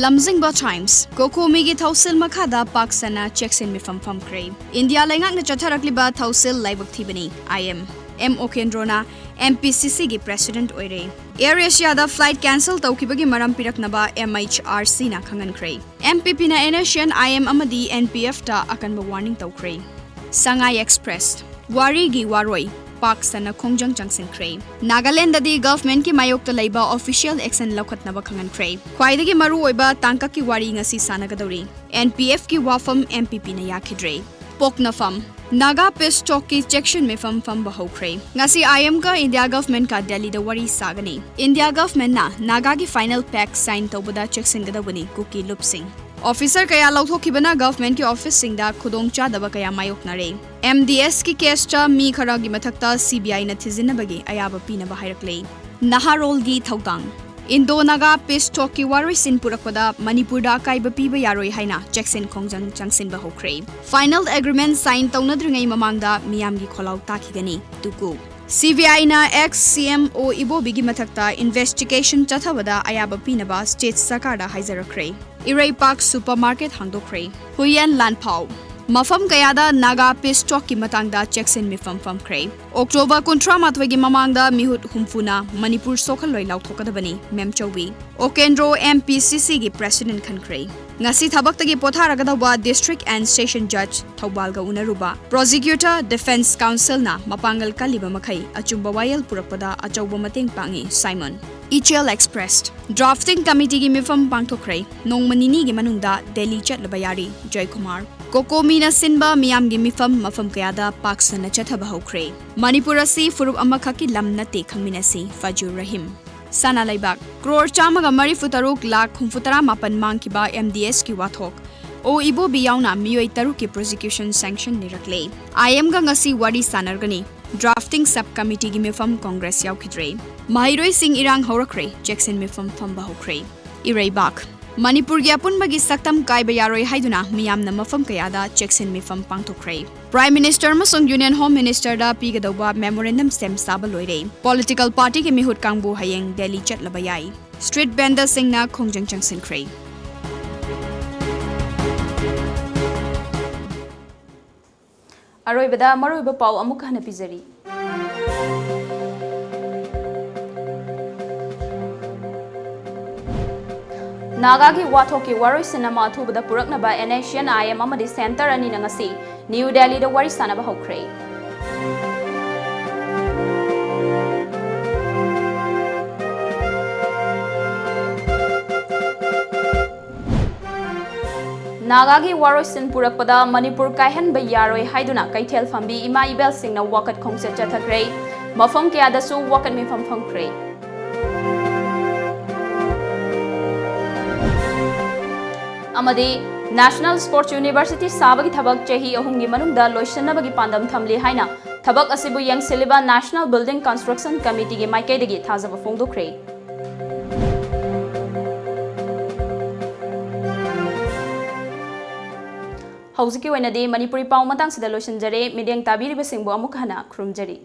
ꯂꯝꯖꯤꯡꯕ ꯇꯥꯏꯝꯁ꯫ ꯀꯣꯀꯣꯃꯤꯒꯤ ꯊꯧꯁꯤꯜ ꯃꯈꯥꯗ ꯄꯥꯛ ꯁꯟꯅ ꯆꯦꯛꯁꯤꯟ ꯃꯤꯐꯝ ꯐꯝꯈ꯭ꯔꯦ꯫ ꯏꯟꯗꯤꯌꯥ ꯂꯩꯉꯥꯛꯅ ꯆꯠꯊꯔꯛꯂꯤꯕ ꯊꯧꯁꯤꯜ ꯂꯥꯏꯕꯛ ꯊꯤꯕꯅꯤ, ꯑꯥꯏ ꯑꯦꯝ꯫ ꯑꯦꯝ ꯑꯣꯀꯦꯟꯗ꯭ꯔꯣꯅ ꯑꯦꯝ ꯄꯤ ꯁꯤ ꯁꯤꯒꯤ ꯄ꯭ꯔꯦꯁꯤꯗꯦꯟꯠ ꯑꯣꯏꯔꯦ꯫ ꯑꯦꯌꯔ ꯑꯦꯁꯤꯌꯥꯗ ꯐ꯭ꯂꯥꯏꯠ ꯀꯦꯟꯁꯦꯜ ꯇꯧꯈꯤꯕꯒꯤ ꯃꯔꯝ ꯄꯤꯔꯛꯅꯕ ꯑꯦꯝ ꯑꯩꯆ ꯑꯥꯔ ꯁꯤꯅ ꯈꯪꯍꯟꯈ꯭ꯔꯦ꯫ ꯑꯦꯝ ꯄꯤ ꯄꯤꯅ N S N, I M ꯑꯃꯗꯤ ꯑꯦꯟ ꯄꯤ ꯑꯦꯐꯇ ꯑꯀꯟꯕ ꯋꯥꯔꯅꯤꯡ ꯇꯧꯈ꯭ꯔꯦ꯫ ꯁꯉꯥꯏ ꯑꯦꯛꯁꯄ꯭ꯔꯦꯁ꯫ ꯋꯥꯔꯤꯒꯤ ꯋꯥꯔꯣꯏ꯫ ꯄꯥꯛ ꯁꯟꯅ ꯈꯣꯡꯖꯪ ꯆꯪꯁꯤꯟꯈ꯭ꯔꯦ꯫ ꯅꯥꯒꯥꯂꯦꯟꯗꯗꯤ ꯒꯚꯔꯟꯃꯦꯟꯠꯀꯤ ꯃꯥꯌꯣꯛꯇ ꯂꯩꯕ ꯑꯣꯐꯤꯁꯤꯌꯦꯜ ꯑꯦꯛꯁꯟ ꯂꯧꯈꯠꯅꯕ ꯈꯪꯍꯟꯈ꯭ꯔꯦ꯫ ꯈ꯭ꯋꯥꯏꯗꯒꯤ ꯃꯔꯨ ꯑꯣꯏꯕ ꯇꯥꯡꯀꯛꯀꯤ ꯋꯥꯔꯤ ꯉꯁꯤ ꯁꯥꯟꯅꯒꯗꯧꯔꯤ꯫ ꯑꯦꯟ ꯄꯤ ꯑꯦꯐꯀꯤ ꯋꯥꯐꯝ ꯑꯦꯝ ꯄꯤ ꯄꯤꯅ ꯌꯥꯈꯤꯗ꯭ꯔꯦ꯫ ꯄꯣꯛꯅꯐꯝ꯫ ꯅꯥꯒꯥ ꯄꯤꯁ ꯇꯣꯛꯀꯤ ꯆꯦꯛꯁꯤꯟ ꯃꯤꯐꯝ ꯐꯝꯕ ꯍꯧꯈ꯭ꯔꯦ꯫ ꯉꯁꯤ ꯑꯥꯏ ꯑꯦꯝꯒ ꯏꯟꯗꯤꯌꯥ ꯒꯚꯔꯟꯃꯦꯟꯠꯀ ꯗꯦꯜꯂꯤꯗ ꯋꯥꯔꯤ ꯁꯥꯒꯅꯤ꯫ ꯏꯟꯗꯤꯌꯥ ꯒꯚꯔꯟꯃꯦꯟꯠꯅ ꯅꯥꯒꯥꯒꯤ ꯐꯥꯏꯅꯦꯜ ꯄꯦꯛ ꯁꯥꯏꯟ ꯇꯧꯕꯗ ꯆꯦꯛꯁꯤꯟꯒꯗꯧꯕꯅꯤ ꯀꯨꯀꯤ ꯂꯨꯞꯁꯤꯡ꯫ ꯑꯣꯐꯤꯁꯔ ꯀꯌꯥ ꯂꯧꯊꯣꯛꯈꯤꯕꯅ ꯒꯚꯔꯟꯃꯦꯟꯠꯀꯤ ꯑꯣꯐꯤꯁꯁꯤꯡꯗ ꯈꯨꯗꯣꯡꯆꯥꯗꯕ ꯀꯌꯥ ꯃꯥꯌꯣꯛꯅꯔꯦ꯫ ꯑꯦꯝ ꯗꯤ ꯑꯦꯁꯀꯤ ꯀꯦꯁꯇ ꯃꯤ ꯈꯔꯒꯤ ꯃꯊꯛꯇ ꯁꯤ ꯕꯤ ꯑꯥꯏꯅ ꯊꯤꯖꯤꯟꯅꯕꯒꯤ ꯑꯌꯥꯕ ꯄꯤꯅꯕ ꯍꯥꯏꯔꯛꯂꯦ꯫ ꯅꯍꯥꯔꯣꯜꯒꯤ ꯊꯧꯗꯥꯡ꯫ ꯏꯟꯗꯣ ꯅꯥꯒꯥ ꯄꯤꯁ ꯇꯣꯛꯀꯤ ꯋꯥꯔꯣꯏꯁꯤꯟ ꯄꯨꯔꯛꯄꯗ ꯃꯅꯤꯄꯨꯔꯗ ꯑꯀꯥꯏꯕ ꯄꯤꯕ ꯌꯥꯔꯣꯏ ꯍꯥꯏꯅ ꯆꯦꯛꯁꯤꯟ ꯈꯣꯡꯖꯪ ꯆꯪꯁꯤꯟꯕ ꯍꯧꯈ꯭ꯔꯦ꯫ ꯐꯥꯏꯅꯦꯜ ꯑꯦꯒ꯭ꯔꯤꯃꯦꯟꯠ ꯁꯥꯏꯟ ꯇꯧꯅꯗ꯭ꯔꯤꯉꯩ ꯃꯃꯥꯡꯗ ꯃꯤꯌꯥꯝꯒꯤ ꯈꯣꯜꯂꯥꯎ ꯇꯥꯈꯤꯒꯅꯤ꯫ ꯇꯨꯀꯨ꯫ ꯁꯤ ꯕꯤ ꯑꯥꯏꯅ ꯑꯦꯛꯁ ꯁꯤ ꯑꯦꯝ ꯑꯣ ꯏꯕꯣꯕꯤꯒꯤ ꯃꯊꯛꯇ ꯏꯟꯚꯦꯁꯇꯤꯒꯦꯁꯟ ꯆꯠꯊꯕꯗ ꯑꯌꯥꯕ ꯄꯤꯅꯕ ꯁ꯭ꯇꯦꯠ ꯁꯔꯀꯥꯔꯗ ꯍꯥꯏꯖꯔꯛꯈ꯭ꯔꯦ꯫ ꯏꯔꯩꯄꯥꯛ ꯁꯨꯄꯔ ꯃꯥꯔꯀꯦꯠ ꯍꯥꯡꯗꯣꯛꯈ꯭ꯔꯦ꯫ ꯍꯨꯏꯌꯦꯟ ꯂꯥꯟꯐꯥꯎ꯫ ꯃꯐꯝ ꯀꯌꯥꯗ ꯅꯥꯒꯥ ꯄꯤꯁ ꯇꯣꯛꯀꯤ ꯃꯇꯥꯡꯗ ꯆꯦꯛꯁꯤꯟ ꯃꯤꯐꯝ ꯐꯝꯈ꯭ꯔꯦ꯫ ꯑꯣꯛꯇꯣꯕꯔ ꯀꯨꯟꯊ꯭ꯔꯥ ꯃꯥꯊꯣꯏꯒꯤ ꯃꯃꯥꯡꯗ ꯃꯤꯍꯨꯠ ꯍꯨꯝꯐꯨꯅ ꯃꯅꯤꯄꯨꯔ ꯁꯣꯛꯍꯜꯂꯣꯏ ꯂꯥꯎꯊꯣꯛꯀꯗꯕꯅꯤ, ꯃꯦꯝꯆꯧꯕꯤ꯫ ꯑꯣꯀꯦꯟꯗ꯭ꯔꯣ ꯑꯦꯝ ꯄꯤ ꯁꯤ ꯁꯤꯒꯤ ꯄ꯭ꯔꯦꯁꯤꯗꯦꯟꯠ ꯈꯟꯈ꯭ꯔꯦ꯫ ꯉꯁꯤ ꯊꯕꯛꯇꯒꯤ ꯄꯣꯊꯥꯔꯒꯗꯧꯕ district and session ꯖꯖ ꯊꯧꯕꯥꯜꯒ ꯎꯅꯔꯨꯕ꯫ Prosecutor, defence ꯀꯥꯎꯟꯁꯤꯜꯅ ꯃꯄꯥꯡꯒꯜ ꯀꯜꯂꯤꯕ ꯃꯈꯩ ꯑꯆꯨꯝꯕ ꯋꯥꯌꯦꯜ ꯄꯨꯔꯛꯄꯗ ꯑꯆꯧꯕ ꯃꯇꯦꯡ ꯄꯥꯡꯏ, ꯁꯥꯏꯃꯟ꯫ ꯏꯆꯦꯜ ꯑꯦꯛꯁꯄ꯭ꯔꯦꯁ꯫ ꯗ꯭ꯔꯥꯐꯇꯤꯡ ꯀꯃꯤꯇꯤꯒꯤ ꯃꯤꯐꯝ ꯄꯥꯡꯊꯣꯛꯈ꯭ꯔꯦ꯫ ꯅꯣꯡꯃ ꯅꯤꯅꯤꯒꯤ ꯃꯅꯨꯡꯗ ꯗꯦꯜꯂꯤ ꯆꯠꯂꯕ ꯌꯥꯔꯤ꯫ ꯖꯣꯏꯀꯨꯃꯥꯔ꯫ ꯀꯣꯀꯣꯃꯤꯅ ꯁꯤꯟꯕ ꯃꯤꯌꯥꯝꯒꯤ ꯃꯤꯐꯝ ꯃꯐꯝ ꯀꯌꯥꯗ ꯄꯥꯛ ꯁꯟꯅ ꯆꯠꯊꯕ ꯍꯧꯈ꯭ꯔꯦ꯫ ꯃꯅꯤꯄꯨꯔ ꯑꯁꯤ ꯐꯨꯔꯨꯞ ꯑꯃꯈꯛꯀꯤ ꯂꯝ ꯅꯠꯇꯦ, ꯈꯪꯃꯤꯟꯅꯁꯤ, ꯐꯖꯨꯔ ꯔꯍꯤꯝ꯫ ꯁꯅꯥ ꯂꯩꯕꯥꯛ꯫ ꯀ꯭ꯔꯣꯔ ꯆꯥꯝꯃꯒ ꯃꯔꯤꯐꯨ ꯇꯔꯨꯛ ꯂꯥꯈ ꯍꯨꯝꯐꯨ ꯇꯔꯥ ꯃꯥꯄꯟ ꯃꯥꯡꯈꯤꯕ ꯑꯦꯝ ꯗꯤ ꯑꯦꯁꯀꯤ ꯋꯥꯊꯣꯛ꯫ ꯑꯣ ꯏꯕꯣꯕꯤ ꯌꯥꯎꯅ ꯃꯤꯑꯣꯏ ꯇꯔꯨꯛꯀꯤ ꯄ꯭ꯔꯣꯁꯤꯀ꯭ꯌꯨꯁꯟ ꯁꯦꯡꯁꯟ ꯂꯩꯔꯛꯂꯦ꯫ ꯑꯥꯏ ꯑꯦꯝꯒ ꯉꯁꯤ ꯋꯥꯔꯤ ꯁꯥꯟꯅꯔꯒꯅꯤ꯫ ꯗ꯭ꯔꯥꯐꯇꯤꯡ ꯁꯕ ꯀꯃꯤꯇꯤꯒꯤ ꯃꯤꯐꯝ ꯀꯣꯡꯒ꯭ꯔꯦꯁ ꯌꯥꯎꯈꯤꯗ꯭ꯔꯦ꯫ ꯃꯍꯩꯔꯣꯏꯁꯤꯡ ꯏꯔꯥꯡ ꯍꯧꯔꯛꯈ꯭ꯔꯦ, ꯖꯦꯛꯁꯟ ꯃꯤꯐꯝ ꯐꯝꯕ ꯍꯧꯈ꯭ꯔꯦ꯫ ꯏꯔꯩꯕꯥꯛ꯫ ꯃꯅꯤꯄꯨꯔꯒꯤ ꯑꯄꯨꯟꯕꯒꯤ ꯁꯛꯇꯝ ꯀꯥꯏꯕ ꯌꯥꯔꯣꯏ ꯍꯥꯏꯗꯨꯅ ꯃꯤꯌꯥꯝꯅ ꯃꯐꯝ ꯀꯌꯥꯗ ꯖꯦꯛꯁꯟ ꯃꯤꯐꯝ ꯄꯥꯡꯊꯣꯛꯈ꯭ꯔꯦ꯫ ꯄ꯭ꯔꯥꯏꯝ ꯃꯤꯅꯤꯁꯇꯔ ꯑꯃꯁꯨꯡ ꯌꯨꯅꯤꯌꯟ ꯍꯣꯝ ꯃꯤꯅꯤꯁꯇꯔꯗ ꯄꯤꯒꯗꯧꯕ ꯃꯦꯃꯣꯔꯦꯟꯗꯝ ꯁꯦꯝ ꯁꯥꯕ ꯂꯣꯏꯔꯦ꯫ ꯄꯣꯂꯤꯇꯤꯀꯦꯜ ꯄꯥꯔꯇꯤꯒꯤ ꯃꯤꯍꯨꯠ ꯀꯥꯡꯕꯨ ꯍꯌꯦꯡ ꯗꯦꯜꯂꯤ ꯆꯠꯂꯕ ꯌꯥꯏ꯫ ꯁ꯭ꯇ꯭ꯔꯤꯠ ꯚꯦꯟꯗꯔꯁꯤꯡꯅ ꯈꯣꯡꯖꯪ ꯆꯪꯁꯤꯟꯈ꯭ꯔꯦ꯫ ꯑꯔꯣꯏꯕꯗ ꯃꯔꯨꯑꯣꯏꯕ ꯄꯥꯎ ꯑꯃꯨꯛ ꯍꯟꯅ ꯄꯤꯖꯔꯤ꯫ ꯅꯥꯒꯥꯒꯤ ꯋꯥꯊꯣꯛꯀꯤ ꯋꯥꯔꯣꯏꯁꯤꯟ ꯑꯃ ꯑꯊꯨꯕꯗ ꯄꯨꯔꯛꯅꯕ N S C N I M ꯑꯃꯗꯤ ꯁꯦꯟꯇꯔ ꯑꯅꯤꯅ ꯉꯁꯤ ꯅ꯭ꯌꯨ ꯗꯦꯜꯂꯤꯗ ꯋꯥꯔꯤ ꯁꯥꯅꯕ ꯍꯧꯈ꯭ꯔꯦ꯫ ꯅꯥꯒꯥꯒꯤ ꯋꯥꯔꯣꯏꯁꯤꯟ ꯄꯨꯔꯛꯄꯗ ꯃꯅꯤꯄꯨꯔ ꯀꯥꯏꯍꯟꯕ ꯌꯥꯔꯣꯏ ꯍꯥꯏꯗꯨꯅ ꯀꯩꯊꯦꯜ ꯐꯝꯕꯤ ꯏꯃꯥ ꯏꯕꯦꯜꯁꯤꯡꯅ ꯋꯥꯀꯠ ꯈꯣꯡꯆꯠ ꯆꯠꯊꯈ꯭ꯔꯦ꯫ ꯃꯐꯝ ꯀꯌꯥꯗꯁꯨ ꯋꯥꯀꯠ ꯃꯤꯐꯝ ꯐꯝꯈ꯭ꯔꯦ꯫ ꯑꯃꯗꯤ National Sports University ꯁꯥꯕꯒꯤ ꯊꯕꯛ ꯆꯍꯤ ꯑꯍꯨꯝꯒꯤ ꯃꯅꯨꯡꯗ ꯂꯣꯏꯁꯤꯟꯅꯕꯒꯤ ꯄꯥꯟꯗꯝ ꯊꯝꯂꯤ ꯍꯥꯏꯅ ꯊꯕꯛ ꯑꯁꯤꯕꯨ ꯌꯦꯡꯁꯤꯜꯂꯤꯕ National Building Construction Committeeꯒꯤ ꯃꯥꯏꯀꯩꯗꯒꯤ ꯊꯥꯖꯕ ꯐꯣꯡꯗꯣꯛꯈ꯭ꯔꯦ꯫ ꯍꯧꯖꯤꯛꯀꯤ ꯑꯣꯏꯅꯗꯤ ꯃꯅꯤꯄꯨꯔꯤ ꯄꯥꯎ ꯃꯇꯥꯡꯁꯤꯗ ꯂꯣꯏꯁꯤꯟꯖꯔꯦ꯫ ꯃꯤꯠꯌꯦꯡ ꯇꯥꯕꯤꯔꯤꯕꯁꯤꯡꯕꯨ ꯑꯃꯨꯛ ꯍꯟꯅ ꯈꯨꯔꯨꯝꯖꯔꯤ꯫